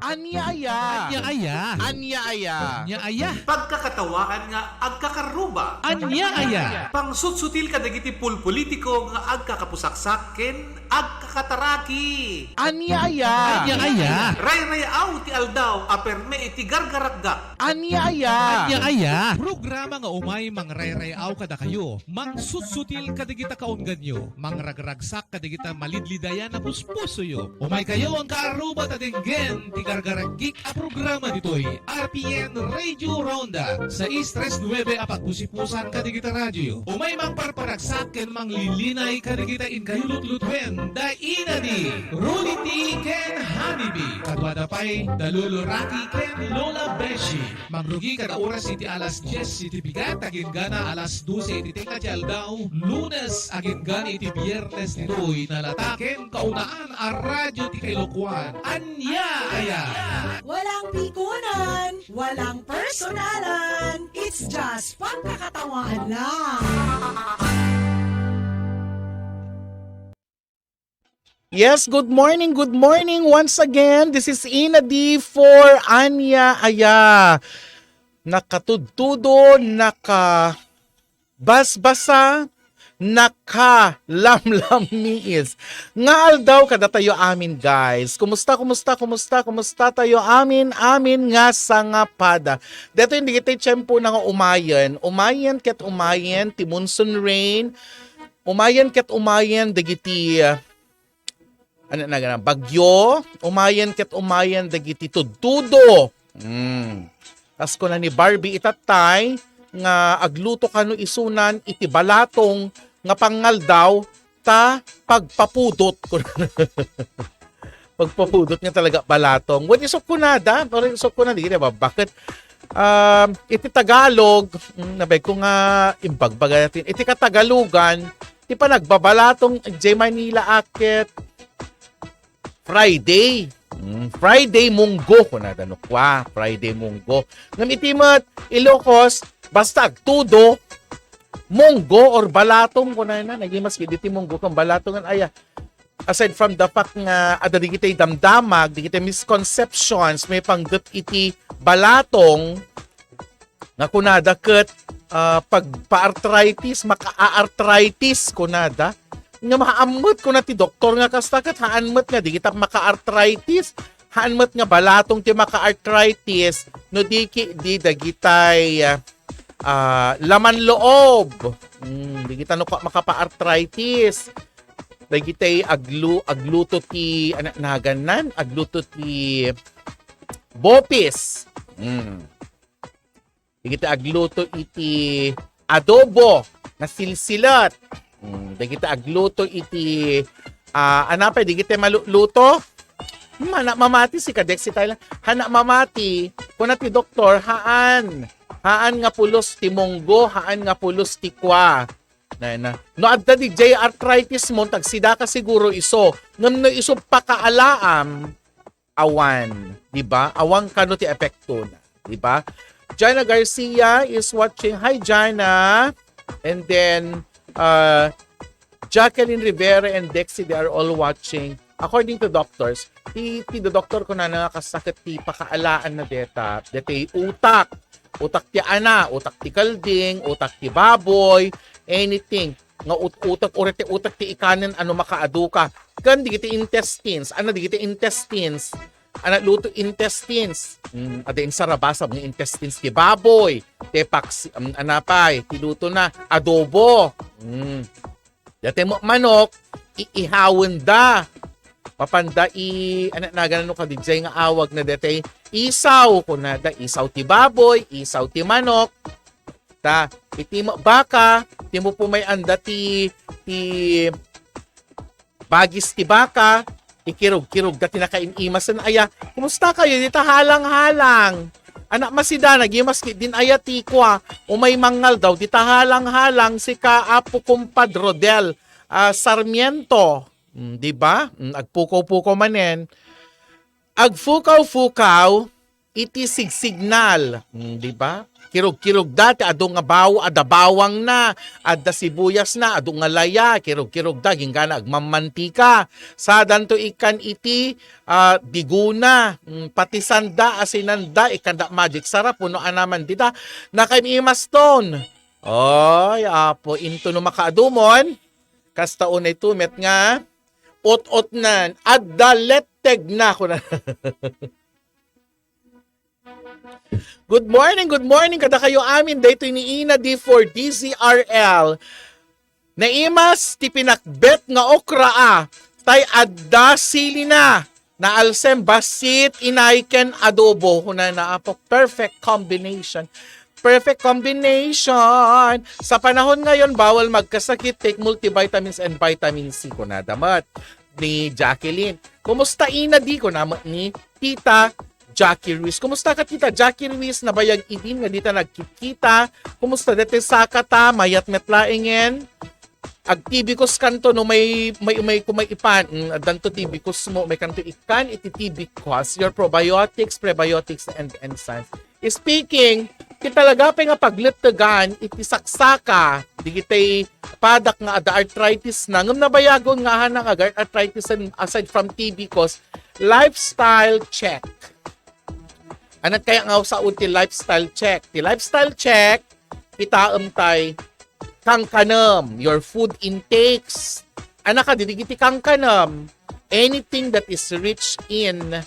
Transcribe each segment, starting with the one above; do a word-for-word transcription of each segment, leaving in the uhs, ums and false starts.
Ania aya? Ania aya? Ania aya? Ania aya? Pagkakatawaan nga agkakarruba. Ania aya? Pangsutsutil kadagiti pulpolitiko nga agkakapusaksak ken agkakataraki. Ania aya? Ania aya? Rayrayaw ti aldaw a perme iti gargarakgak. Ania aya? Ania aya? Programa nga umay mangrayrayaw kadakayo, mangsutsutil kadagita kaungganyo, mangragragsak kadagita malidlidayan a puspusoyo. Umaykayo, agkaarruba, ta denggen ti gargaragik a programa ditoy R P N Radio Ronda, sais tres nuebe a pagpusipusan kadagita radioyo. Umay mangparparagsak ken manglilinay kadagita inkayo lutlutuen da ina ni Rudy T ken Honey B. Kaduada pay da Lolo Rocky ken Lola Beshi. Mangrugi kada oras iti alas dies iti bigat, agingga alas dose iti tengnga ti aldaw, Lunes agingga iti Biernes ditoy nalata ken kaunaan a radio ti Kailokuan. Ania aya? Walang pikunan, walang personalan. It's just pagkakatawaan lang. Yes, good morning, good morning once again. This is Ina D for Ania Aya. Nakatudtudo, nakabasbasa, nakalamlammiis nga aldaw kadatayo amin, guys. Kumusta, kumusta, kumusta, kumusta tayo amin, amin nga sangapada? Detoy dagiti tiempo na nga umayen, umayen ket umayen ti monsoon rain, umayen ket umayen dagiti, ah, ano na gana, bagyo, umayen ket umayen dagiti tudtudo. Mm. Kas kuna ni Barbie itattay nga agluto kano isunan iti balatong nga pangaldaw ta pagpapudot. Pagpapudot nga talaga balatong. Wen isok kunada, pero isok kunada, di ba? Bakit? Um, iti Tagalog, mm, nabay ko nga imbagbaga natin. Iti Katagalugan, ti panagbabalatong idiay Manila a ket Friday. Mm, Friday, Munggo, kunada no kua, Friday, Munggo. Ngem iti met, Ilocos, basta agtudo, Munggo or balatong, kunana, naging mas iti Munggo ken balatong, aya. Aside from the fact nga adda digitay damdamag, digitay misconceptions, maipanggep iti balatong, nga kunada ket, ah, pagpa-arthritis, maka-arthritis kunada. Nga haan met kuna ti doktor nga kasta ket haan met nga digita maka-arthritis, haan met nga balatong ti maka-arthritis, no di ki-, di dagitay, ah, ah, laman loob. Mm, digita no ka-, makapa-arthritis. Dagitay aglu-, agluto ti, ano, nagannan, agluto ti bopis. Mm. Dagiti agluto iti adobo nga silsilet. Mm, dagiti agluto iti, ah, anapay, dagiti maluluto. Hmm, anak mamati si Kadexi Thailand. Anak mamati, kuna ti doktor, haan. Haan nga pulos ti munggo, haan nga pulos ti kua. Na, na. No adda di J arthritis mo, tagsida ka siguro iso. Ngem no iso pakaalaam, awan, di ba? Awan kano ti epektona, di ba? Jana Garcia is watching. Hi, Jana. And then, uh, Jacqueline Rivera and Dexy, they are all watching. According to doctors, ti, ti doktor kunana nga kasakit ti pakaalaan na deta, deta utak. Utak ti ana, utak ti kalding, utak ti baboy, anything. Nga ut-, utak, uray ti utak ti ikanen ano makaadu ka. Ken digiti intestines, ano digiti intestines? Ano luto intestines? Mm, adda insarabasab nga intestines ti baboy, ti paksi-, um, anapay, ti luto na, adobo. Mm. Dati mo manok, iihawen da. Mapanda i, ano, nagana no kadijay nga awag na dati, isaw, kunada, isaw ti baboy, isaw ti manok. Ta, iti ma-, baka, ti mo pumay-anda ti, ti bagis ti baka, ikirog-kirog da ti nakaim-imasen aya. Kumusta kayo? Dita halang-halang. Anak masida, nagimas ki din aya ti kua, umay mangaldaw, dita halang-halang si ka Apo Kumpad Rodel, ah, Sarmiento. Mm, di ba? Mm, agpukaw-pukaw manen. Agfukaw-fukaw, iti sigsignal. Hmm, di ba? Kirog-kirogda ti adu nga baw-, adda bawangna, adda sibuyasna, adu nga laya, kirog-kirogda, ginggana agmammantika. Sadanto ikkan iti, ah, digona, hmm, patisanda, asinanda, ikkanda magic sarap, wenno anaman dita. Nakaimaston. Ay, apo, into no makaadumon, kasta unay tumet nga, ot-otnan, adda lettegna, kuna. Good morning, good morning kadakayo amin. Daytoy ni Ina D for D Z R L. Naimas ti pinakbet nga okra a, tay adda sili na. Naalsem bassit inay ken adobo. Hunana, apo, perfect combination. Perfect combination. Sa panahon ngayon, bawal magkasakit. Take multivitamins and vitamin C. Kunada met ni Jacqueline. Kumusta, Ina D? Kuna met ni Tita Jackie Ruiz. Kumusta ka, Tita Jackie Ruiz? Nabayag idin nga dita nagkikita. Kumusta deti saka ta? Mayat met laengen. Agtibikos kanto no may, may, may kumay ipan. Mm, addanto tibikos mo, may kanto ikan iti tibikos. Your probiotics, prebiotics, and enzymes. Speaking, ti talaga pay nga paglettegan iti saksaka, digitay padak nga adda arthritis na, ngem nabayagon nga hana nga agar-, arthritis and aside from tibikos, lifestyle check. Anat kaya nga usaon ti lifestyle check? Ti lifestyle check, kitaem tay kankanem, your food intakes. Ana ka, didigiti kankanem, anything that is rich in,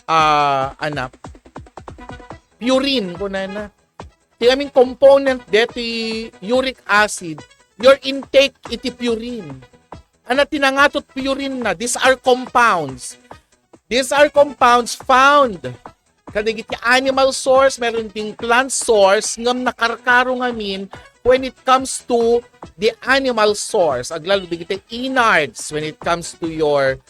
ah, ana, purine, kunana. Ti amin component deti uric acid, your intake iti purine. Ana ti nangatot purine na, these are compounds. These are compounds found kadagiti animal source, meron ding plant source, ngem nakarkaro ngamin when it comes to the animal source. Aglalo dagiti innards when it comes to your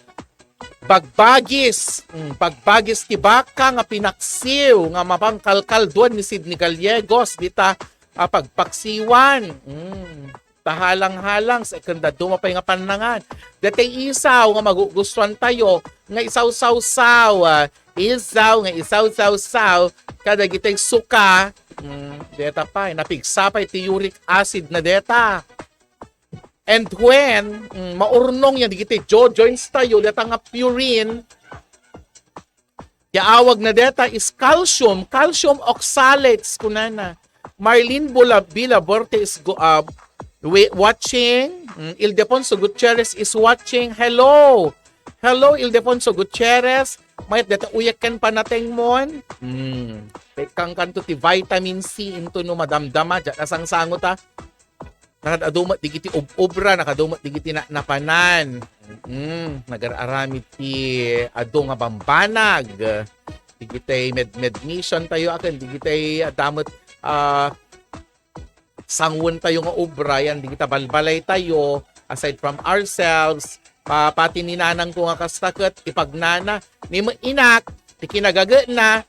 bagbagis. Mm, bagbagis ti baka nga pinaksiw nga mapangkalkalduan ni Sidney Gallegos dita, ah, pagpaksiwan. Mm. Tahalang-halang sa ikandaduma pay nga pannangan. Detay isaw nga magugustuan tayo nga isawsawsaw, ah, isaw nga isawsawsaw kadagitay suka. Mm, deta pay, napigsa pay ti uric acid na deta. And when, mm, maurnong yan, digiti jaw joints tayo, deta nga purine, ti awag na deta is calcium, calcium oxalates, kunana. Marlene Bula-, Villaborte is go-, uh, wi-, watching. Mm, Ildefonso Gutierrez is watching. Hello! Hello, Ildefonso Gutierrez. Mayat deta uyak ken panatengmon. Mm. Pekkan kanto ti vitamin C into no madamdama. Diyan, nasangsango ta. Nakadado met digiti ub-, ubra, nakadado met digiti na-, napanan. Mm, nagar-aramid ti adu nga bambanag. Digitay med-, med mission tayo akin, digitay adda met, ah, sangwen tayo nga ubra, yan, digita balbalay tayo, aside from ourselves, pa-, pati ni nanang ko nga kasta ket ipagnana, ni ma-, inak, ti kinagagena,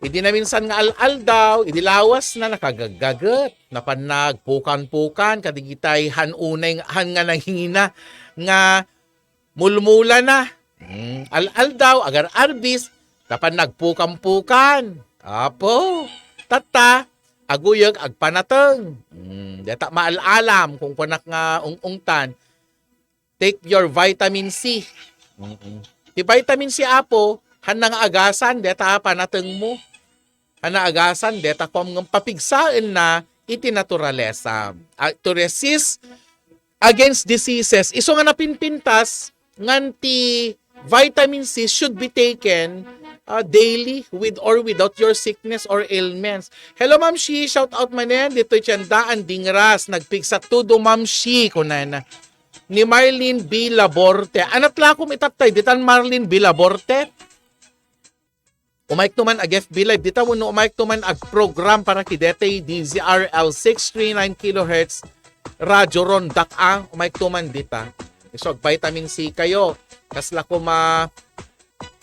idi naminsan nga al-aldaw, idi lawas na nakagaggaget, napan nagpukan-pukan, kadigitay han unay nga, han nga nangina, nga mulmula na. Mm, al-aldaw, agar-arbis, napan nagpukan-pukan. Apo, tatta, aguyag, agpanateng. Mm, deta maal-alam, kung kunak nga ung-ungtan, take your vitamin C. Mm-mm. Ti vitamin C, apo, han nga agasan, deta panateng mo. Han nga agasan, deta kom ngem papigsaen na iti naturalesa. Ah, to resist against diseases. Isu nga napinpintas, ngan ti vitamin C should be taken, ah, daily with or without your sickness or ailments. Hello, Ma'am Shi. Shout out manen. Dito'y Tiendaan Dingras. Nagpigsa todo, Ma'am Shi, kunan. Ni Marlene B Laborte. Anat lakom itattay, ditan Marlene B Laborte. Umaykto man ag F B Live dita wenno umaykto man ag program para ki detay D Z R L six three nine kilohertz, Radyo Rondak a, umaykto man dita. Isu ag vitamin C kayo. Kasla koma,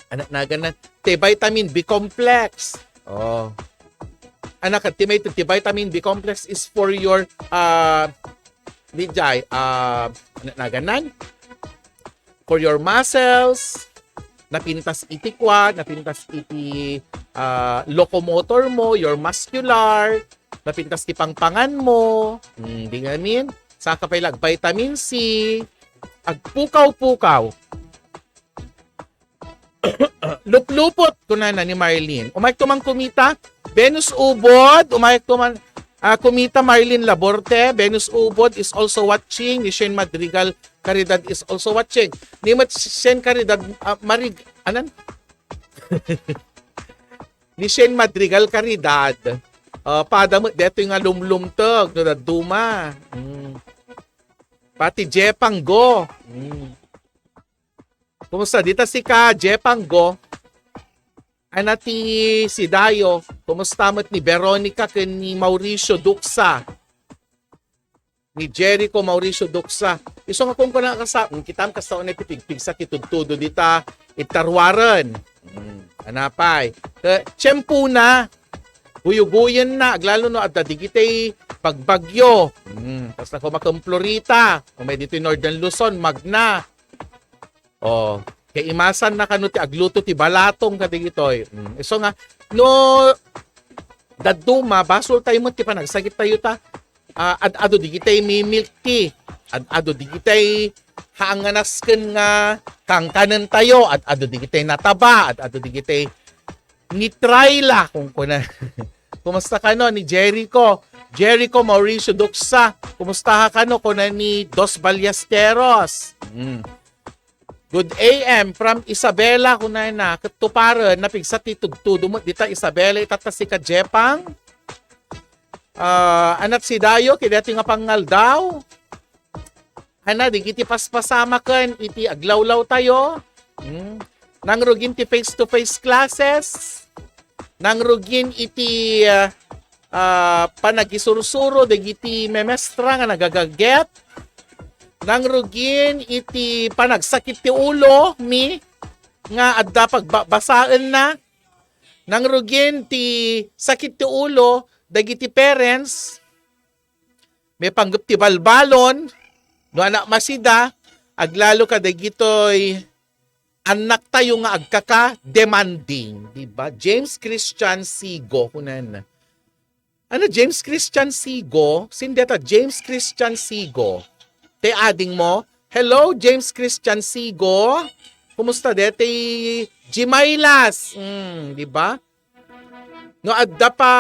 anak nagan na, ti vitamin B complex. Oh. Anak, ti may ti vitamin B complex is for your, ah, di jay, ah, anak nagan nan? For your muscles, napintas iti kua, napintas iti, ah, locomotor mo, your muscular, napintas ti pangpangan mo. Hmm, di ngamin, saka pay la ag vitamin C, agpukaw-pukaw. Luplupot, kunana ni Marlene. Umayek to man kumita, Venus Ubod, umayek to man, ah, kumita, Marlene Laborte, Venus Ubod is also watching, ni Shane Madrigal Caridad is also watching. Ni Mat-, Shane Caridad, ah, Marig-, anan? Ni Shane Madrigal Caridad. Ah, pada met detoy nga lumlumteg, no dadduma. Mm. Pati Jepang Go. Mm. Kumusta dita sika, Jepang Go? Ana ti si Dayo, kumusta met ni Veronica ken ni Mauricio Ducsa? Ni Jericho Mauricio Ducsa. Isu nga kunkuna kasa, mm, kitam kasta unay ti pigpigsa ti tudtudo dita, itaruaren. Mm, anapay. Eh, tiyempo na. Guyuguyen na, aglalo no adda digitay bagbagyo. Mm, kasta ko makumplorita. Umay ditoy Northern Luzon, magna. Oh, kaimasan na kano ti agluto ti balatong kadagitoy. Mm. Isu nga, no, dadduma, basol tayo met ti panagsakit tayo ta, ah, ad-ado digitay mi milk tea, ad-ado digitay haanganasken nga kangkanen tayo, ad-ado digitay nataba, ad-ado digitay ni Tryla, kung kuna. Kumusta kano ni Jericho? Jericho Mauricio Ducsa, kumusta ka kano? Kuna ni Dos Ballesteros. Mm. Good A M from Isabela, kunana, ket tuparen, napigsa ti tudtudo met dita Isabela, itatta sika Jepang. Ah, anat si Dayo, kidati nga pangngaldaw. Ana, digiti paspasamaken iti aglawlaw tayo. Hmm. Nangrugin ti face-to-face classes. Nangrugin iti, ah, ah, panagisursuro dagiti memestra nga nagagaget. Nangrugin iti panagsakit ti ulo mi nga adda pagbabasaenna. Nangrugin ti sakit ti ulo dagiti parents. May panggep ti balbalon, no anak masida, aglalo kadagitoy annak tayo nga agkaka-demanding, di ba? James Christian Sigo, kunan. Ano, James Christian Sigo? Sindeta, James Christian Sigo. Te ading mo? Hello, James Christian Sigo. Kumusta deti? Jimailas. Mm, di ba? No, adda pa,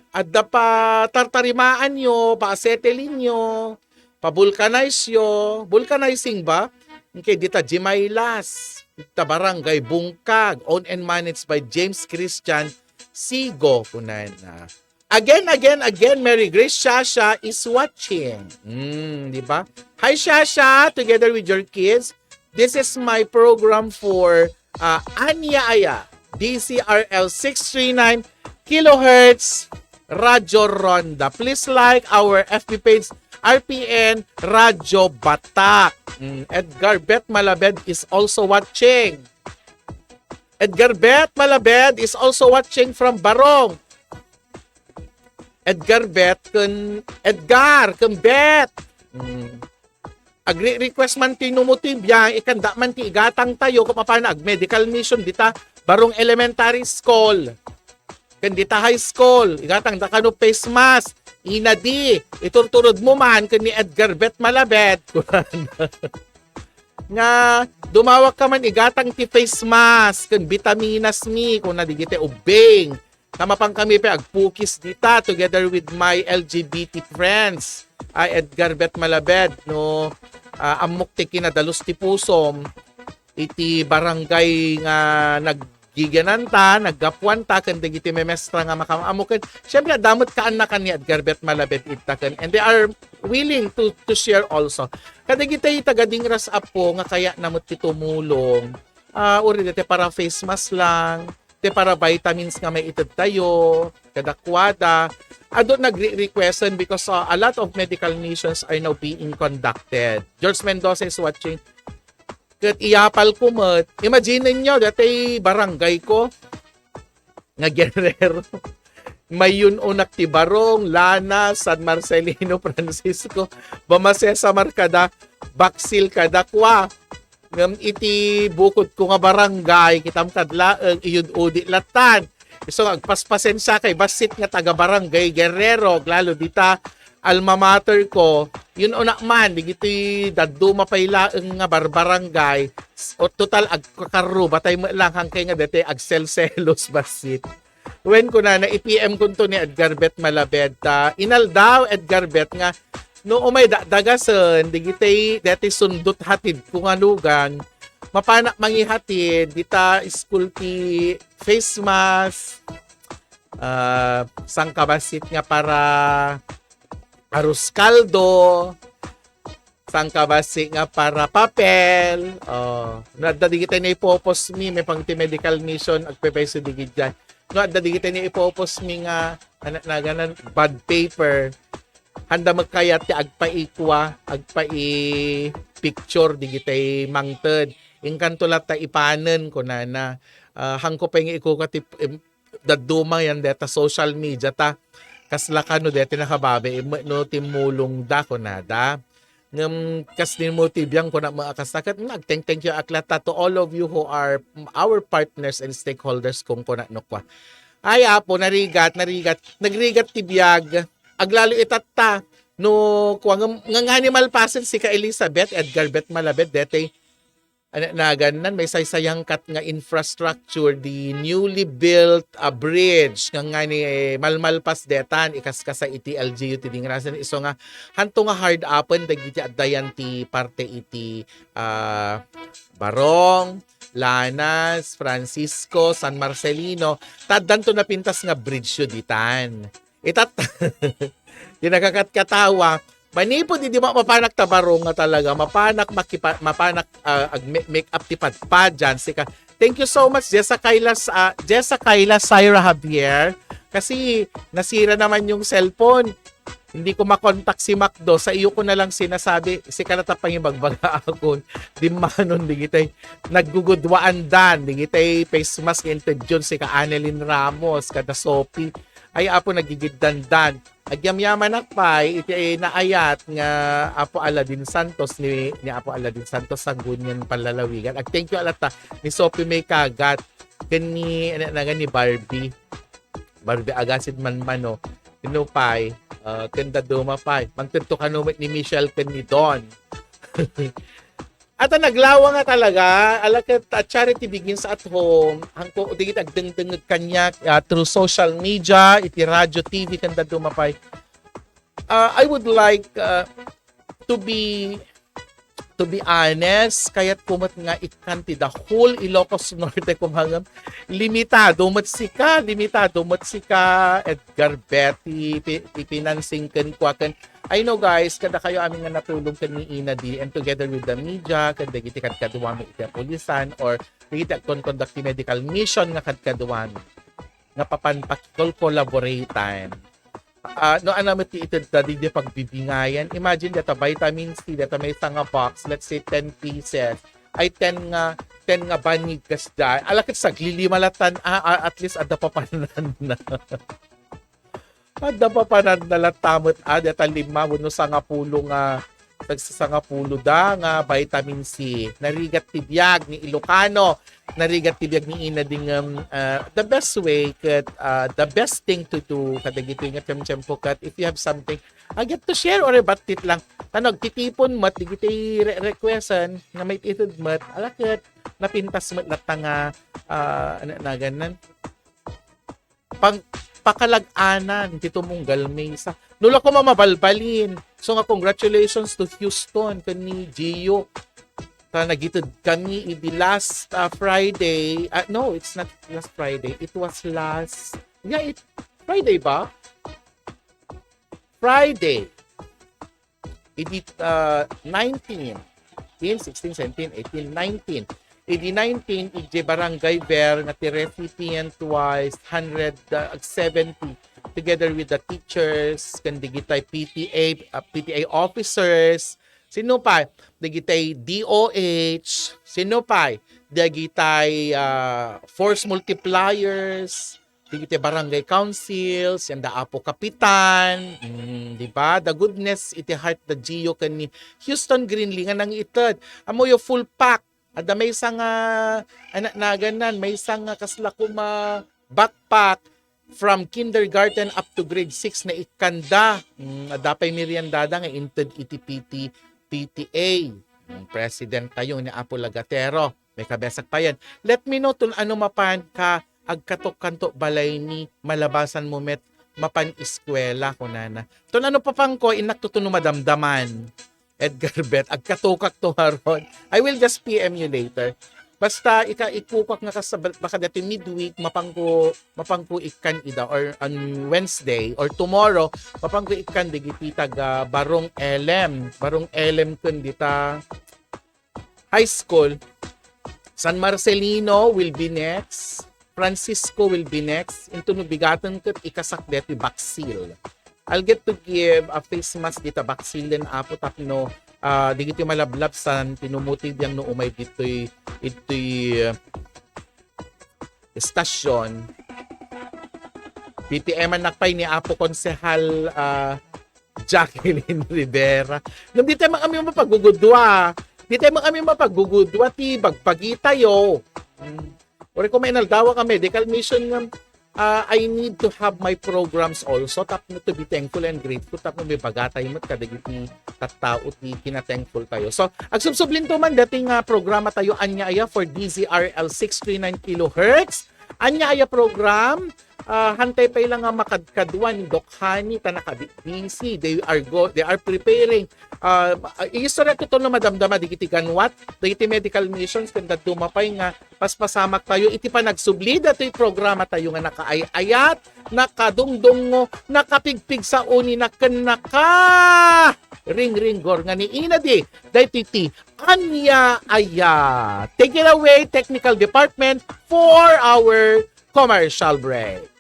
adda pa tartarimaan nyo, pa-acetylene nyo, pa-vulcanize yo, vulcanizing ba? Okay, dita Jimailas, dita Barangay Bungkag, owned and managed by James Christian Sigo, kunan na. Again, again, again, Mary Grace Shasha is watching. Mm, di ba? Hi, Shasha, together with your kids. This is my program for, uh, Anya Aya, D C R L six three nine kilohertz, Radyo Ronda. Please like our F B page, R P N Radyo Batak. Mm, Edgar Beth Malabed is also watching. Edgar Beth Malabed is also watching from Barong. Edgar Beth ken Edgar ken Beth. Mm. Agre-request man ti numo ti biang, ikanda man ti igatang tayo, kung paano ag-medical mission dita Barong Elementary School. Ken dita high school, igatang da kano face mask. Inadi, iturturod mo man ken ni Edgar Beth Malabed. Nga, dumawag ka man igatang ti face mask ken vitaminas mi, kuna digiti ubbing. Ta mapan kami pay agpukis dita together with my L G B T friends. Ay, Edgar Beth Malabed, no, ah, ammok ti kinadalus ti pusom iti barangay nga naggigiananta, naggapuanta, ken dagiti memestra nga makaam-ammo. Ken, siyempre, adda met kaannakan ni Edgar Beth Malabed ita ken, and they are willing to, to share also. Kadagiti taga Dingras, Apo, nga kayatna met ti tumulong, ah, uri deti para face mask lang, ti para vitamins nga maited tayo kadakuada. Adu nagre-requestan because, uh, a lot of medical missions are now being conducted. George Mendoza is watching. Ket iyapal ko met. Imagine ninyo, dati barangay ko nga Guerrero. Mayun-unak ti Barong, Lana, San Marcelino, Francisco, Bamacesa, Marcada, Baksil, kadakua. Ngem iti bukodko nga barangay, kitam kad laeng, iyud-udi latan. Isu nga agpaspasensiakay bassit nga taga Barangay Guerrero, lalo dita alma mater ko, yun una man, digiti dadduma pay laeng nga barbarangay, s-, o total agkakarruba tay met lang hangkay nga deti agselselos bassit. Wen kunana, i-P M kunto ni Edgar Bet Malabed, ta inaldaw Edgar Bet nga no umay dakdagasen, digitay deti sundot hatidko nga lugan, mapanak mangihatid, dita school ti face mask, ah, sangkabassit nga para arroz caldo, sangkabassit nga para papel. Oh, no adda digitay naipupos mi, maipanggep ti medical mission, agpepayso digidiay. No adda digitay naipupos mi nga, anak na ganan, bond paper, handa met kayat ti agpaikua, agpai-picture digitay mangted. Inkanto latta ipanen, kunana. Ah, hangko pay nga ikuka ti, em, dadduma yan deta social media ta. Kasla kano deti nakababain met no timmulongda, kunada. Ngem kas din mo ti biang, kuna met a kasta ket, mm, agteng-thank you ak latta to all of you who are, mm, our partners and stakeholders, kung kuna no kua. Ay, Apo, narigat, narigat. Nagrigat ti biag. Aglalo itatta. No, kua, ngem, nga, ngani malpasen sika Elizabeth, Edgar Bet Malabed, deti Ania nagannan, maisaysayangkat nga infrastructure, the newly built, ah, bridge, nga ngani, eh, malmalpas detan, ikaskasa iti L G U ti Dingrasan. Isu nga, hanto nga hard-upen dagiti addayan ti parte iti, ah, Barong, Lanas, Francisco, San Marcelino. Ta addanto napintas nga bridge yu ditan. Itat-, di nakakatkatawa. Manipud idi ma-, mapanak ta Barong nga talaga, mapanak makipa-, mapanak, ah, ag-, ma-, make up ti padpadian. Sika, thank you so much, Jessa Kayla, ah, Jessa Kayla Syra Javier. Kasi nasira naman yung cellphone. Hindi ko makontak si Macdo. Sa iyo ko na lang sinasabi, sika na ta pangibagbaga akon. Dimmanon, digitay naggugudwaan dan, digitay face mask nga inted yun, sika Annelyn Ramos, kada Sophie. Ay, Apo, nagigiddandan. Agyamyamanak pay iti naayat nga Apo Aladin Santos ni, ni Apo Aladin Santos, Sangguniang Panlalawigan. Ag-thank you a latta ni Sophie May Kagat, ken ni, ano, na, ni Barbie. Barbie Agasid man mano. Ino pay, ah, ken dadduma pay. Mangted to kano met ni Michelle ken ni Don. At ang naglawa nga talaga, ala ket, ah, charity begins at home. Hangko, digit agdengdengeg kaniak, ah, through social media, iti radio, T V, ken dadduma pay. Ah, I would like, ah, to be, to be honest, kayat ko met nga ikkan ti the whole Ilocos Norte, kumangam, limitado met sika, limitado met sika, Edgar Betty, pi-, pi-, financing ken kua ken I know, guys, kada kayo amin nga natulong ken ni Ina Di, and together with the media, ken dagiti kadkaduami iti kapulisan, or dagiti agkonkondak ti medical mission nga kadkaduami, nga papan pakikol-collaboratean. Ah, no, ano met ti ited ta di, di pagbibingayan? Imagine, data vitamin C, data maysa nga box, let's say, ten pieces, ay, ten nga, ten nga banig kasda. Ala ket saglilima latan, ah, ah, at least, adda papanan na. Adda papanan na latta met, ah, deta lima wenno sangapulo nga, tagsasangapulo da nga vitamin C. Narigat ti biag ni Ilocano. Narigat ti biag ni Ina Di ngem, ah, the best way ket, ah, the best thing to do kadagitoy nga tiemtiempo ket if you have something, ah, get to share or ibattit lang. Tano, agtitipon met digiti re-, requestan nga maititid met. Ala ket napintas met latta nga, ah, ano, nagannan? Pang-, pakalag-anan ti tumunggal maysa. No la ko mamabalbalin. So nga, congratulations to Houston ken ni Gio. Ta nagited kami idi last, ah, Friday. Ah, no, it's not last Friday. It was last, yeah, it, Friday ba? Friday. Idi, ah, nineteen, fifteen, sixteen, seventeen, eighteen, nineteen. Idi nineteen, idiay Barangay Ver nga ti recipient was hundred, ah, seventy, together with the teachers, ken digitay P T A, ah, P T A officers, sino pa? Digitay D O H, sino pa? Digitay, ah, force multipliers, digiti barangay councils, yan da Apo Kapitan, mm, di ba? The goodness iti heart da Gio ken ni Houston Greenlee nga nangited. Ammoyo, full pack. Adda maysa nga, anak nagannan, maysa nga kasla kuma backpack from kindergarten up to grade six na ikkanda. Mm, adda pay meriendada nga inted iti P T, P T A. Mm, president tayo ni Apo Lagatero. May kabesag pa yan. Let me know tun ano mapan ka agkatukkanto balay ni malabasan mo met mapan eskwela, kunana. Tun ano papanko, innak tutuno madamdaman. Edgar Bet, agkatukak to haron. I will just P M you later. Basta ika ikukak nga kasabal, baka dati midweek, mapangko, mapangko ikkan ida, or on Wednesday, or tomorrow, mapangko ikkan digiti taga Barong Elem. Barong Elem kun dita high school. San Marcelino will be next. Francisco will be next. Into no bigaten ket ikasak deti baksil. I'll get to give a face mask dita baksil den, Apo, tapno, ah, digiti malablabsan, pinumutib yang no umay ditoy, itoy, ah, estasyon. P T M-an nakpay ni Apo Konsehal, ah, Jacqueline Rivera. Ngem di tayo man kami mapagugudua. Di tayo man kami mapagugudua ti bagbagi tayo. Mm. Uri ko may inaldawa ka medical mission nga, ah, I need to have my programs also. Tapno to be thankful and grateful. Tapno may baga tayo met kadagiti tattao ti kinathankful tayo. So, agsubsublinto man dati nga programa tayo, ania aya, for D Z R L six three nine kilohertz. Ania aya program, ah, hantay pay lang nga makadkaduan ni Doc Honey ta nakabisi. They are go, they are preparing. Ah, istorya to no madamdama digiti ganwat, dagiti medical missions, ken dadduma pay nga paspasamak tayo iti panagsubli datoy programa tayo nga nakaay-ayat, nakadungdungngo, nakapigpigsaoni, ken naka ringringgor nga ni inadi daytoy ti Ania Aya. Take it away, technical department, for our commercial break.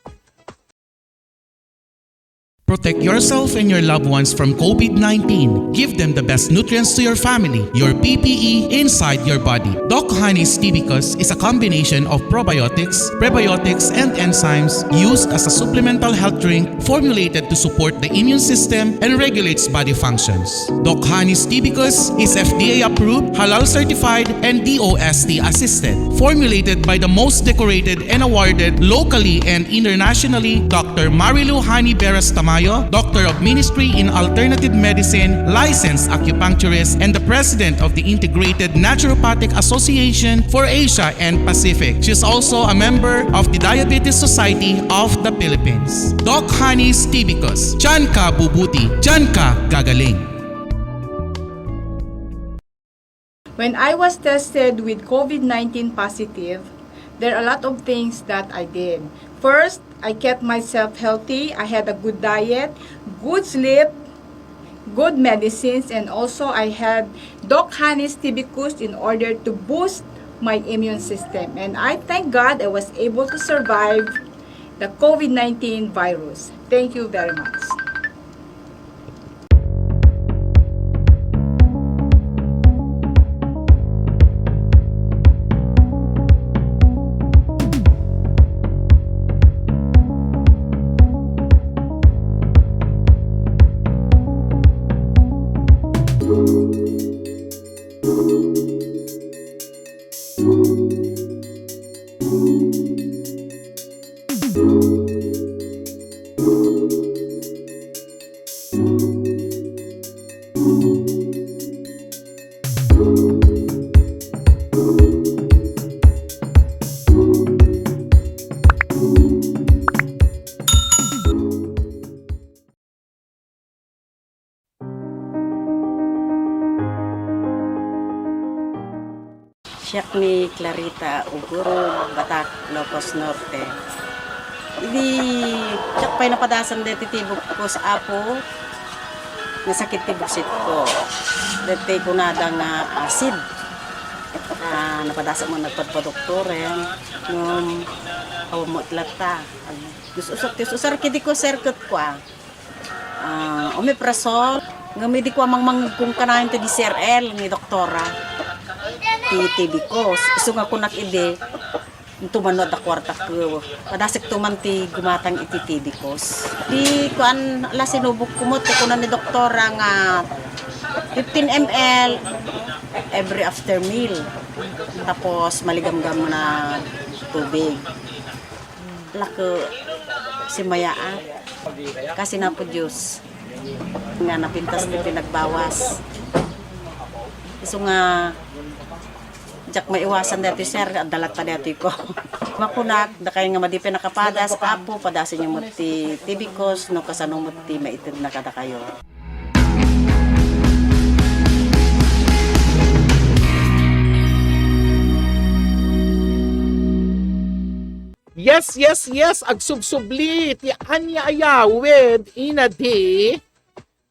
Protect yourself and your loved ones from COVID nineteen. Give them the best nutrients to your family, your P P E inside your body. Doc Honey's Tibicus is a combination of probiotics, prebiotics, and enzymes used as a supplemental health drink formulated to support the immune system and regulates body functions. Doc Honey's Tibicus is F D A approved, halal certified, and D O S T assisted. Formulated by the most decorated and awarded locally and internationally, Doctor Marilu Honey Beras Tamayo, Doctor of Ministry in Alternative Medicine, licensed acupuncturist, and the President of the Integrated Naturopathic Association for Asia and Pacific. She is also a member of the Diabetes Society of the Philippines. Doc Honey's Tibicus. Diyan ka bubuti. Diyan ka gagaling. When I was tested with COVID nineteen positive, there are a lot of things that I did. First, I kept myself healthy. I had a good diet, good sleep, good medicines, and also I had Doc Honey's Tibicus in order to boost my immune system. And I thank God I was able to survive the COVID nineteen virus. Thank you very much. Siak ni Clarita Ugurog, Batac, Ilocos Norte. Idi siak pay napadasan deti tibukos, Apo, nasakit ti buksit ko. Deti kunada nga acid. Ah, napadasan mo nagpadpadoktoren. Ngem, awan mo ti latta. Ag-, us-usar, ti us-usar kidi ko, sir, ket kua. Ah, omeprazole. Ngem idi kua mangmangngegkon kanayon ti D C R L ni doktora. Ti T B ko. Isu nga kunak idi, intuman no adda kuartak, padasek to man ti gumatang iti T B ko. Di kuan, ala sinubok ko met, ti kuna ni doktora nga fifteen M L every after meal. Tapos maligamgam na tubig. Lako, simayaat. Kasi na po Diyos nga napintas ti pinagbawas. Isu nga, diak maiwasan dati, sir, adda latta dati ko. Makunak, dakay nga madi pinakapadas, Apo, padasenyo met ti tibikos, no kasano met ti maited na kadakayo. Yes, yes, yes. Agsubsubli ti ania a yaw with Ina D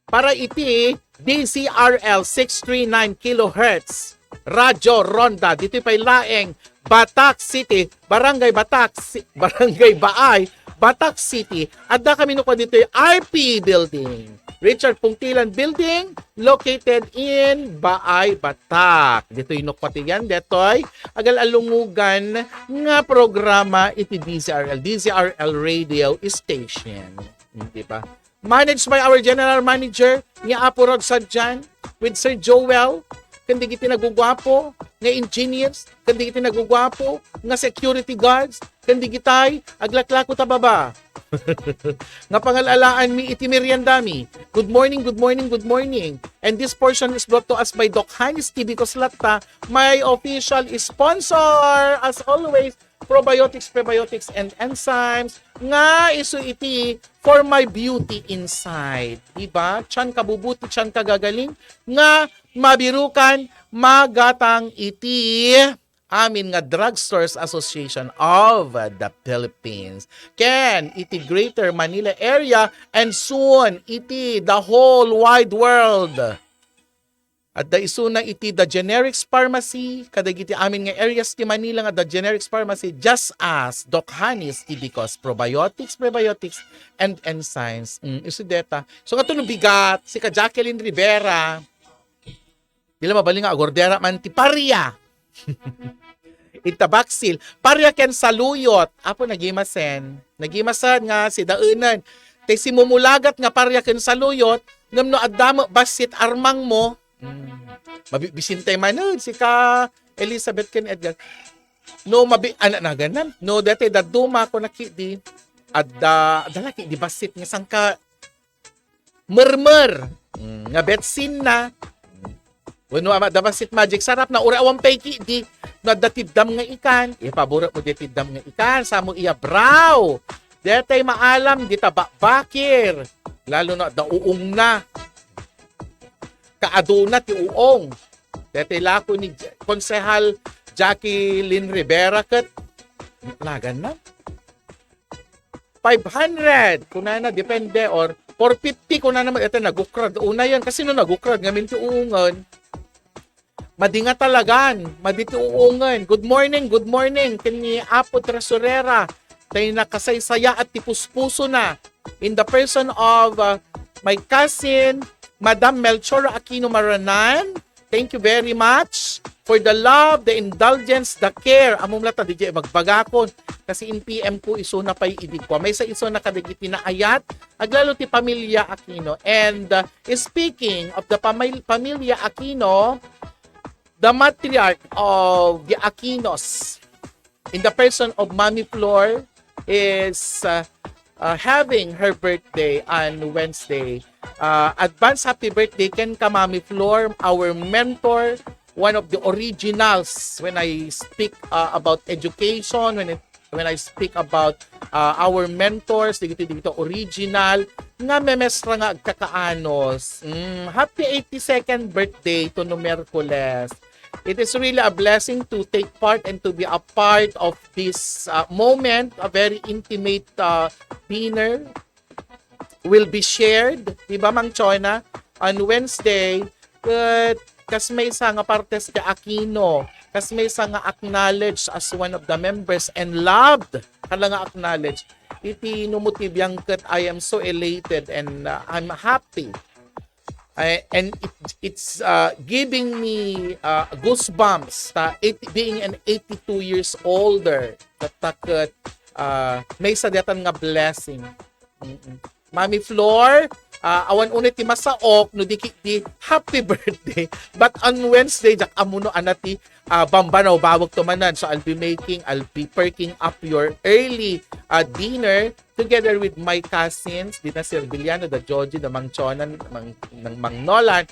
para iti D Z R L six three nine kilohertz Radyo Ronda. Ditoy pay laeng Batac City, Barangay Batac, Si-, Barangay Baay, Batac City. Adda kami no ditoy R P Building. Richard Pungtilan Building, located in Baay, Batac. Ditoy no pati yan, detoy agal-alungugan nga programa iti D Z R L, D Z R L Radio Station. Hmm, di ba? Managed by our general manager, ni Apo Rod Sanjan, with Sir Joel, ken dagiti naguguapo nga engineers, ken dagiti naguguapo nga security guards, ken dagitay aglaklako ta baba. Nga pangal-alaanmi iti meriendami. Good morning, good morning, good morning. And this portion is brought to us by Doc Hanis T V Koslatta, my official sponsor. As always, probiotics, prebiotics, and enzymes nga isu iti for my beauty inside. Diba? Tiyan kabubuti, tiyan kagagaling nga mabirukan, magatang iti amin nga Drugstores Association of the Philippines. Ken iti Greater Manila Area and soon iti the whole wide world. Adda isuna iti The Generics Pharmacy, kadagiti amin nga areas ti Manila nga The Generics Pharmacy, just as Doc Hanis T V Cos, probiotics, prebiotics, and enzymes. Mm, isu deta. So, nga no bigat, sika Jacqueline Rivera, dila mabalin nga agordera man ti paria. Ita baksil. Paria ken saluyot. Apo, nagimasen. Nagimasen nga sidaenen. Tay simumulagat nga paria ken saluyot, ngem no adda met bassit armang mo, mm, mabibisintay manen, sika Elizabeth ken Edgar. No, mabi-, ana, naganam. No, dati dadduma ko nakidi, adda, adda laki di bassit nga sangka mermer. Mm, nga betsin na. Wenno ama, da bassit Magic Sarap na, uri awan pay ki, di, no, adda tiddam nga ikan. Ipaburo mo di tiddam nga ikan, samo iya brow. Detay maalam, di ta bakbakir. Lalo na, da uong na. Kaaduna ti uong. Detay lako ni J-, Konsehal Jacqueline Rivera ket lagan na. Five hundred, kunana, depende, or four fifty, kunana, ete, nagukrad. Unayen, kasi no nagukrad, ngamin ti uungen. Madi nga talagan, madi ti uungen. Good morning, good morning, ken ni Apo Tresurera. Tay nakasaysayaat ti puspuso na. In the person of, uh, my cousin, Madam Melchora Aquino Maranan, thank you very much for the love, the indulgence, the care. Ammom latta, di jay magbagakon. Kasi in P M ko, isuna pay idi ko. Maysa isuna kadagiti naayat, aglalo ti pamilya Aquino. And, uh, speaking of the pamil-, pamilya Aquino, the matriarch of the Aquinos, in the person of Mami Flor, is, uh, uh, having her birthday on Wednesday. Uh, advance happy birthday kenka, Mami Flor, our mentor, one of the originals when I speak, uh, about education, when it, when I speak about, uh, our mentors, dagiti, dagiti original nga memestra nga agkakaanos. Mm, happy eighty-second birthday to no Miyerkules. It is really a blessing to take part and to be a part of this, uh, moment, a very intimate, uh, dinner will be shared, di ba, Mang Chona, on Wednesday. Ket kas maysa nga partes ti Aquino, kas maysa nga acknowledged as one of the members and loved, kala nga acknowledged. Iti no motibian ket I am so elated and, uh, I'm happy. I, and it, it's, uh, giving me, uh, goosebumps ta eight, being an eighty-two years older, ta, ta ket, uh, maysa daytan nga blessing. Mm-mm. Mami Flor, Ah, awan unay ti masaok no di ki-, di happy birthday. But on Wednesday, diak ammo no ania ti, ah, bambanawbawag to manen. So I'll be making, I'll be perking up your early, ah, dinner together with my cousins, dita Sir Villano, da Joji, da Mang Chonan, Mang, nang Mang Nolan,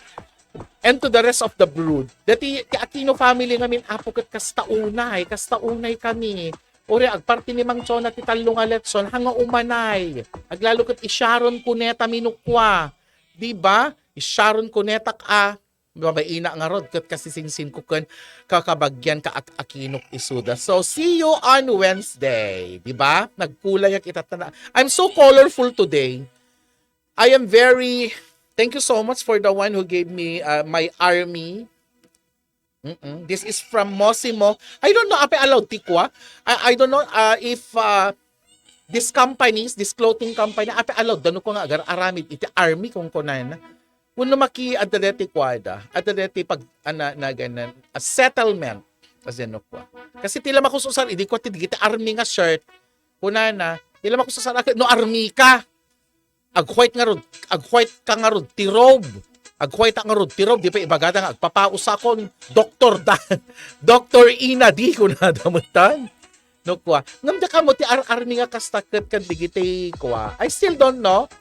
and to the rest of the brood. Dati ti Aquino family ngamin, apo, ket kasta unay, kasta unay kami. Uray, agparti ni Mang Chona ti tallo nga litson, haan nga umanay. Aglalo ket i Sharon Cuneta minukua. Di ba? I Sharon Cuneta a, babaina ngarud, ket kasisingsin ko ken kakabagyan ka ak-, Aquino isuda. So, see you on Wednesday. Di ba? Nagkulayak ita tana. I'm so colorful today. I am very, thank you so much for the one who gave me, uh, my army. Mm-mm. This is from Mosimo. I don't know, apay allowed ti kua. I, I don't know, uh, if, uh, these companies, this clothing company, apay allowed da no kua nga agar-aramid iti army, kunkunana. Wenno maki-, adda deti kuada, adda deti pag-, ana-, nagan-, a settlement, as in, no kua. Kasi ti la makususar, idi kua ti dagiti army nga shirt, kunana, ti la makususar, no army ka, ag-white ngarud, ag-white ka ngarud ti robe. Ag-white ngarud ti robe, di pay ibagada nga agpapausakon, Doktor Dan, Doktor Ina, di kunada metten. No kua. Ngem diak ammo ti ar-armi nga kasta ket kadagiti kua. I still don't know.